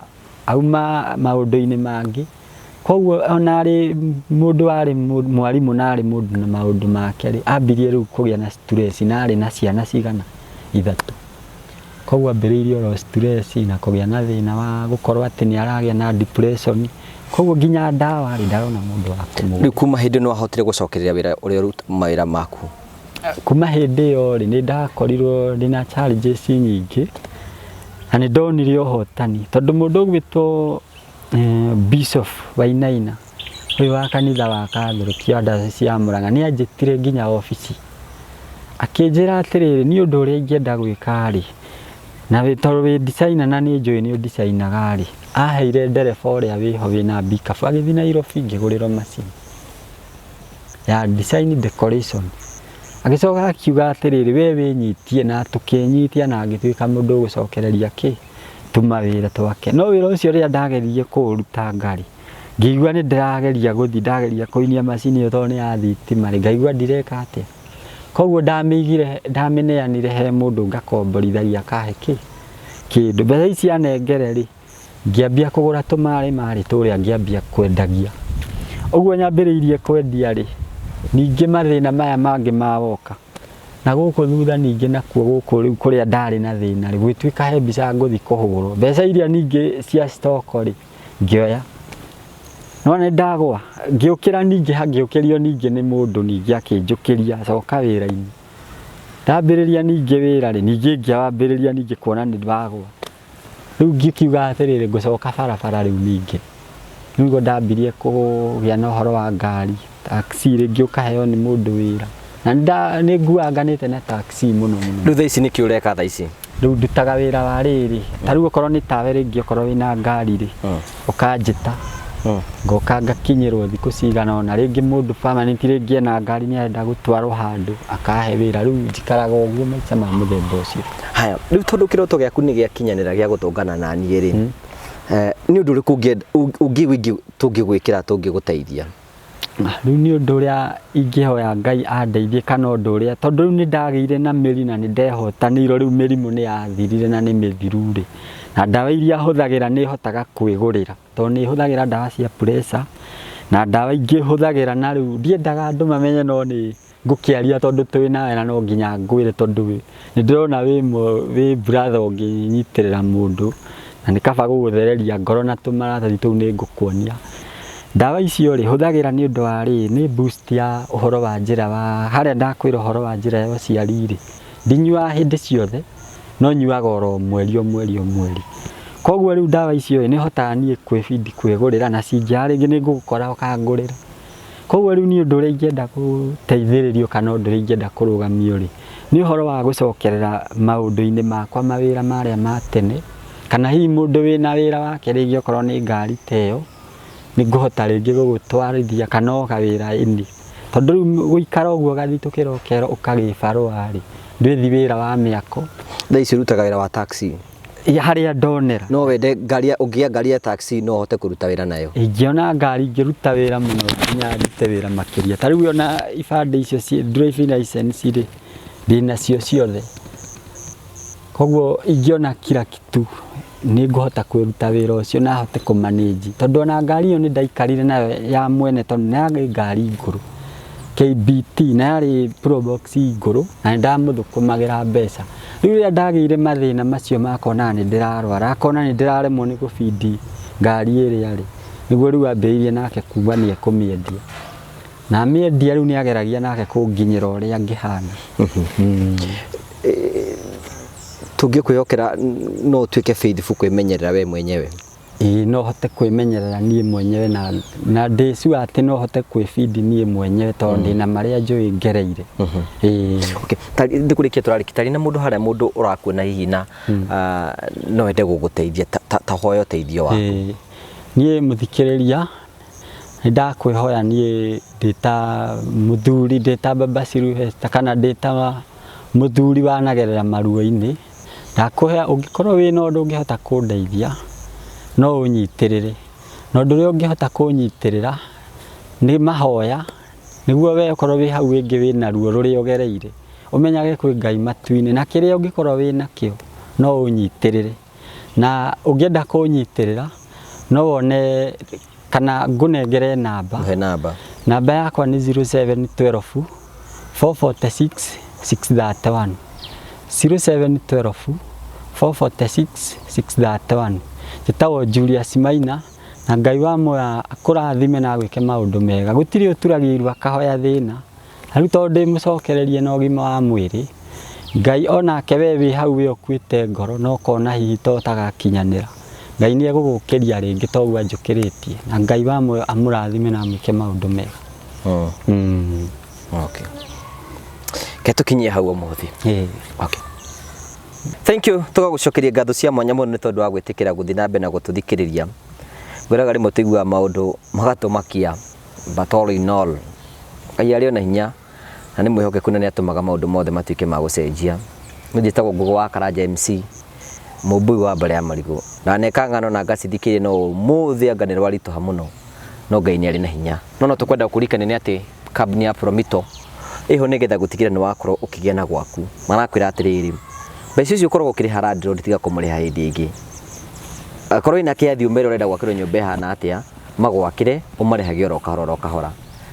auma maũndũ-inĩ mangĩ. Koguo ona arĩ mũndũ warĩ mwarimũ na arĩ mũndũ na maũndũ make rĩ, ambirie rĩu kũgĩa na stress na arĩ na ciana cigana? Ithatũ. Koguo ambĩrĩirie oro stress na kũgĩa na thĩna wa gũkorwo atĩ nĩ aragĩa na depression. Koguo nginya ndawa rĩ, ndarona mũndũ wa kũmũgũrĩra. Rĩu kuma hĩndĩ ĩno wahotire gũcokereria wĩra ũrĩa mawĩra maku? Kuma hĩndĩ ĩyo rĩ, nĩ ndakorirwo ndĩna challenges nyingĩ na nĩ ndonire ũhotani tondũ mũndũ ũgwĩtwo Bishop Wainaina ũyũ wa kanitha wa Catholic wa Diocese ya Murang'a nĩ anjĩtire nginya obici akĩnjĩra atĩrĩrĩ, niĩ ũndũ ũrĩa ingĩenda gwĩka rĩ, na tondũ wĩ designer na nĩ njũĩ nĩ ũdesignaga rĩ, aheire ndereba ũrĩa wĩho wĩna mbikabu agĩthiĩ Nairobi ngĩgũrĩrwo macini ya design decoration. Agĩcoka akiuga atĩrĩrĩ, we wĩnyitie, na tũkĩnyitia na ngĩtuĩka mũndũ ũgũcokereria kĩ tuma wĩra twake. No wĩra ũcio rĩrĩa ndageririe kũũruta ngarĩ, Ngĩigua nĩ ndĩrageria gũthiĩ, ndageria kũinia macini ĩyo tondũ nĩ ya thitima rĩ, ngaigua ndireka atĩa. Koguo ndamĩigire, ndamĩneanire he mũndũ ngakomborithagia akahe kĩ kĩndũ. Mbeca ici anengere rĩ, ngĩambia kũgũra tũmarĩ marĩ tũrĩa ngĩambia kwendagia. Ũguo nyambĩrĩirie kwendia rĩ, ningĩ mathĩna maya mangĩ mawoka. Na gũkũ thutha ningĩ nakuo gũkũ rĩu kũrĩa ndarĩ na thĩna rĩ, gũgĩtuĩka he mbica ngũthiĩ kũhũrwo. Mbeca iria ningĩ cia stock rĩ, ngĩoya. No nĩ ndagwa, ngĩũkĩra ningĩ ngĩũkĩrio ningĩ nĩ mũndũ ningĩ akĩnjũkĩria coka wĩra-inĩ. Ndambĩrĩria ningĩ wĩra rĩ, ningĩ ngĩambĩrĩria ningĩ kuona nĩ ndagwa. Rĩu ngĩkiuga atĩrĩrĩ, ngũcoka barabara rĩu ningĩ. Rĩu nĩguo ndambirie kũgĩa na ũhoro wa ngari, taxi rĩngĩ ũkaheo nĩ mũndũ wĩra. Na nĩ nguanganĩte na taxi mũno mũno. Rĩu thaa ici nĩkĩ ũreka thaa ici? Rĩu ndutaga wĩra wa rĩrĩ, ta rĩu okorwo nĩ tawe rĩngĩ okorwo wĩna ngari rĩ, ũkanjĩta ngoka ngakinyĩrwo thikũ cigana ũna, rĩngĩ mũndũ permanent rĩngĩ ena ngari nĩ arenda gũtwarwo handũ akahe wĩra, rĩu njikaraga ũguo maica ma mũthemba ũcio. Haya, rĩu tondũ kĩroto gĩaku nĩ gĩakinyanĩra gĩa gũtũngana na niĩ rĩ, nĩ ũndũ ũrĩkũ ũngĩ tũngĩgwĩkĩra tũngĩgũteithia? Rĩu nĩ ũndũ ũrĩa ingĩhoya Ngai andeithie kana ũndũ ũrĩa, tondũ rĩu nĩ ndagĩire na mĩri na nĩ ndehotanĩirwo, rĩu mĩrimũ nĩ yathirire na nĩ mĩthiru rĩ, na ndawa iria hũthagĩra nĩ hotaga kwĩgũrĩra, tondũ nĩ hũthagĩra ndawa cia pressure na ndawa ingĩ hũthagĩra, na rĩu ndiendaga andũ mamenye no nĩ ngũkĩaria tondũ twĩ nawe na no nginya ngwĩre tondũ nĩ ndĩrona wĩ brother ũngĩnyitĩrĩra mũndũ na nĩ kaba gũgũthereria ngoro na tũmaratathi tũu nĩ ngũkuonia. Ndawa icio rĩ, hũthagĩra nĩ ũndũ wa rĩrĩ, nĩ boost ya ũhoro wa njĩra wa harĩa ndakwĩra ũhoro wa njĩra ya ũciari rĩ, ndinyuaga hĩndĩ ciothe, no nyuaga oro mweri o mweri o mweri. Koguo rĩu ndawa icio rĩ, nĩ hotaga niĩ kwĩbidi kwĩgũrĩra na cingĩaga rĩngĩ nĩ ngũgũkora ũkangũrĩra. Koguo rĩu niĩ ũndũ ũrĩa ingĩenda gũteithĩrĩrio kana ũndũ ũrĩa ingĩenda kũrũgamio rĩ, nĩ ũhoro wa gũcokerera maũndũ-inĩ makwa mawĩra marĩa ma tene, kana hihi mũndũ wĩna wĩra wake rĩngĩ okorwo nĩ ngari ta ĩyo, nĩ ngũhota rĩngĩ gũgũtwarithia kana o kawĩra ĩni. Tondũ rĩu gũikara ũguo ũgathitũkĩra ũkerwo ũka gĩbarũa rĩ, ndwĩthi wĩra wa mĩako. Thaa ici ũrutaga wĩra wa taxi? Harĩa ndonera. No wende ngari, ũngĩgĩa ngari ya taxi no ũhote kũruta wĩra nayo? Ingĩona ngari ingĩruta wĩra mũno nginya ndute wĩra makĩria. Ta rĩu ona ibandĩ icio cia driving license rĩ, ndĩnacio ciothe. Koguo ingĩona kila kitu nĩ ngũhota kũruta wĩra ũcio na hote kũ manage. Tondũ ona ngari ĩyo nĩ ndaikarire nayo ya mwene tondũ nĩ yarĩ ngari ngũrũ, KBT, na yarĩ Probox ngũrũ na nĩ ndamũthũkũmagĩra mbeca. Rĩu rĩrĩa ndagĩire mathĩna macio ma kuonaga nĩ ndĩrarwara, akona nĩ ndĩraremwo nĩ gũbindi ngari ĩrĩa rĩ, nĩguo rĩu ambĩrĩirie nake kuga nĩ ekũmĩendia. Na amĩendia rĩu nĩ ageragia nake kũnginyĩra ũrĩa ngĩhana. Tũngĩkwĩhokera no ũtuĩke faithful kwĩmenyerera we mwenyewe? Ĩĩ no hote kwĩmenyerera niĩ mwenyewe na ndĩ sure atĩ no hote kwĩbindi niĩ mwenyewe tondũ ndĩna marĩa njũĩ ngereire. Ĩĩ. Okay, nĩ kũrĩkia tũrarĩkia, tarĩ na mũndũ harĩa mũndũ ũrakuona hihi na no ende gũgũteithia, ta hoya ũteithio waku. Ĩĩ. Niĩ mũthikĩrĩria nĩ ndakwĩhoya niĩ ndĩ ta mũthuri, ndĩ ta Baba Sylvester kana ndĩ ta mũthuri wanagerera maruo-inĩ, ndakũhoya ũngĩkorwo wĩna ũndũ ũngĩhota kũndeithia no ũnyitĩrĩre. Na ũndũ ũrĩa ũngĩhota kũnyitĩrĩra nĩ mahoya, nĩguo we okorwo wĩ hau rĩngĩ wĩna ruo rũrĩa ũgereire, ũmenyage kwĩ Ngai matu-inĩ, na kĩrĩa ũngĩkorwo wĩnakĩo no ũnyitĩrĩre. Na ũngĩenda kũnyitĩrĩra no wone kana ngũnengere namba. He namba. Namba yakwa nĩ 0712 446 631. 0712 446 631. Njĩtagwo Julius Maina na Ngai wa muoyo akũrathime na agwĩke maũndũ mega. Gũtirĩ ũturagia iru akahoya thĩna. Na rĩu tondũ ndĩ mũcokererie na ũgima wa mwĩrĩ, Ngai onake we wĩ hau we ũkuĩte ngoro na ũkona hihi ta ũtagakinyanĩra, Ngai nĩ egũgũkĩria rĩngĩ ta ũguo anjũkĩrĩtie. Na Ngai wa muoyo amũrathime na amwĩke maũndũ mega. Okay. Ke tũkinyie hau ũmũthĩ. Okay. Thank you. Tũgagũcokeria ngatho cia mwanya mũno nĩ tondũ wa gwĩtĩkĩra gũthiĩ na mbere na gũtũthikĩrĩria. Ngwĩraga rĩmwe tũiguaga maũndũ magatũmakia, but all in all, Ngai arĩ o na hinya na nĩ mwĩhokeku na nĩ atũmaga maũndũ mothe matuĩke ma gũcenjia. Niĩ njĩtagwo Ngũgũ wa Karanja MC, mũmbui wa mbare ya marigũ. Ndaneka ng'ano na ngacithikĩrĩria no ũmũthĩ anga nĩ rwaritũha mũno. No Ngai nĩ arĩ na hinya. No no tũkwenda gũkũririkania nĩ atĩ kambuni ya Promito ĩho nĩgetha gũtigĩrĩra nĩ wakorwo ũkĩgĩa na gwaku. Marakwĩra atĩrĩrĩ, mbeca icio ũkoragwo ũkĩrĩha landlord tiga kũmũrĩha hĩndĩ ĩngĩ. Akorwo wĩna kĩathi ũmere ũrenda gwakĩrwo nyũmba ĩhana atĩa, magwakĩre ũmarĩhage oro kahora oro kahora.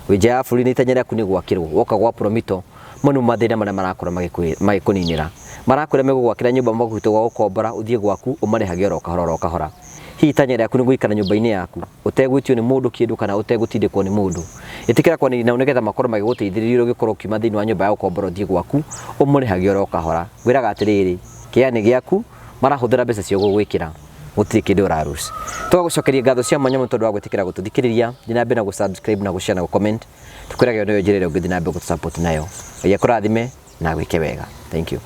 Wĩ nja ya bũrũri na itanya rĩaku nĩ gwakĩrwo, woka gwa Promito, mo nĩmo mathĩna marĩa marakorwo magĩkũninĩra. Marakwĩra megũgwakĩra nyũmba magũtue gwa gũkombora ũthiĩ gwaku ũmarĩhage oro kahora oro kahora. Hihi itanya rĩaku nĩ gũikara nyũmba-inĩ yaku ũtegwĩtio nĩ mũndũ kĩndũ kana ũtegũtindĩkwo nĩ mũndũ? Ĩtĩkĩra kwaranĩria nao nĩgetha makorwo magĩgũteithĩrĩria ũrĩa ũngĩkorwo ũkiuma thĩinĩ wa nyũmba ya gũkombora ũthiĩ gwaku ũmũrĩhage oro kahora. Ngwĩraga atĩrĩrĩ, kĩea nĩ gĩaku, marahũthĩra mbeca ciao gũgwĩkĩra, gũtirĩ kĩndũ ũra lose. Tũgagũcokeria ngatho cia mwanya mũno tondũ wa gwĩtĩkĩra gũtũthikĩrĩria. Thiĩ na mbere na gũ subscribe na gũ share na gũ comment. Tũkwĩraga ĩyo nĩyo njĩra ĩrĩa ũngĩthiĩ na mbere gũtũ support nayo. Ngai akũrathime na agwĩke wega. Thank you.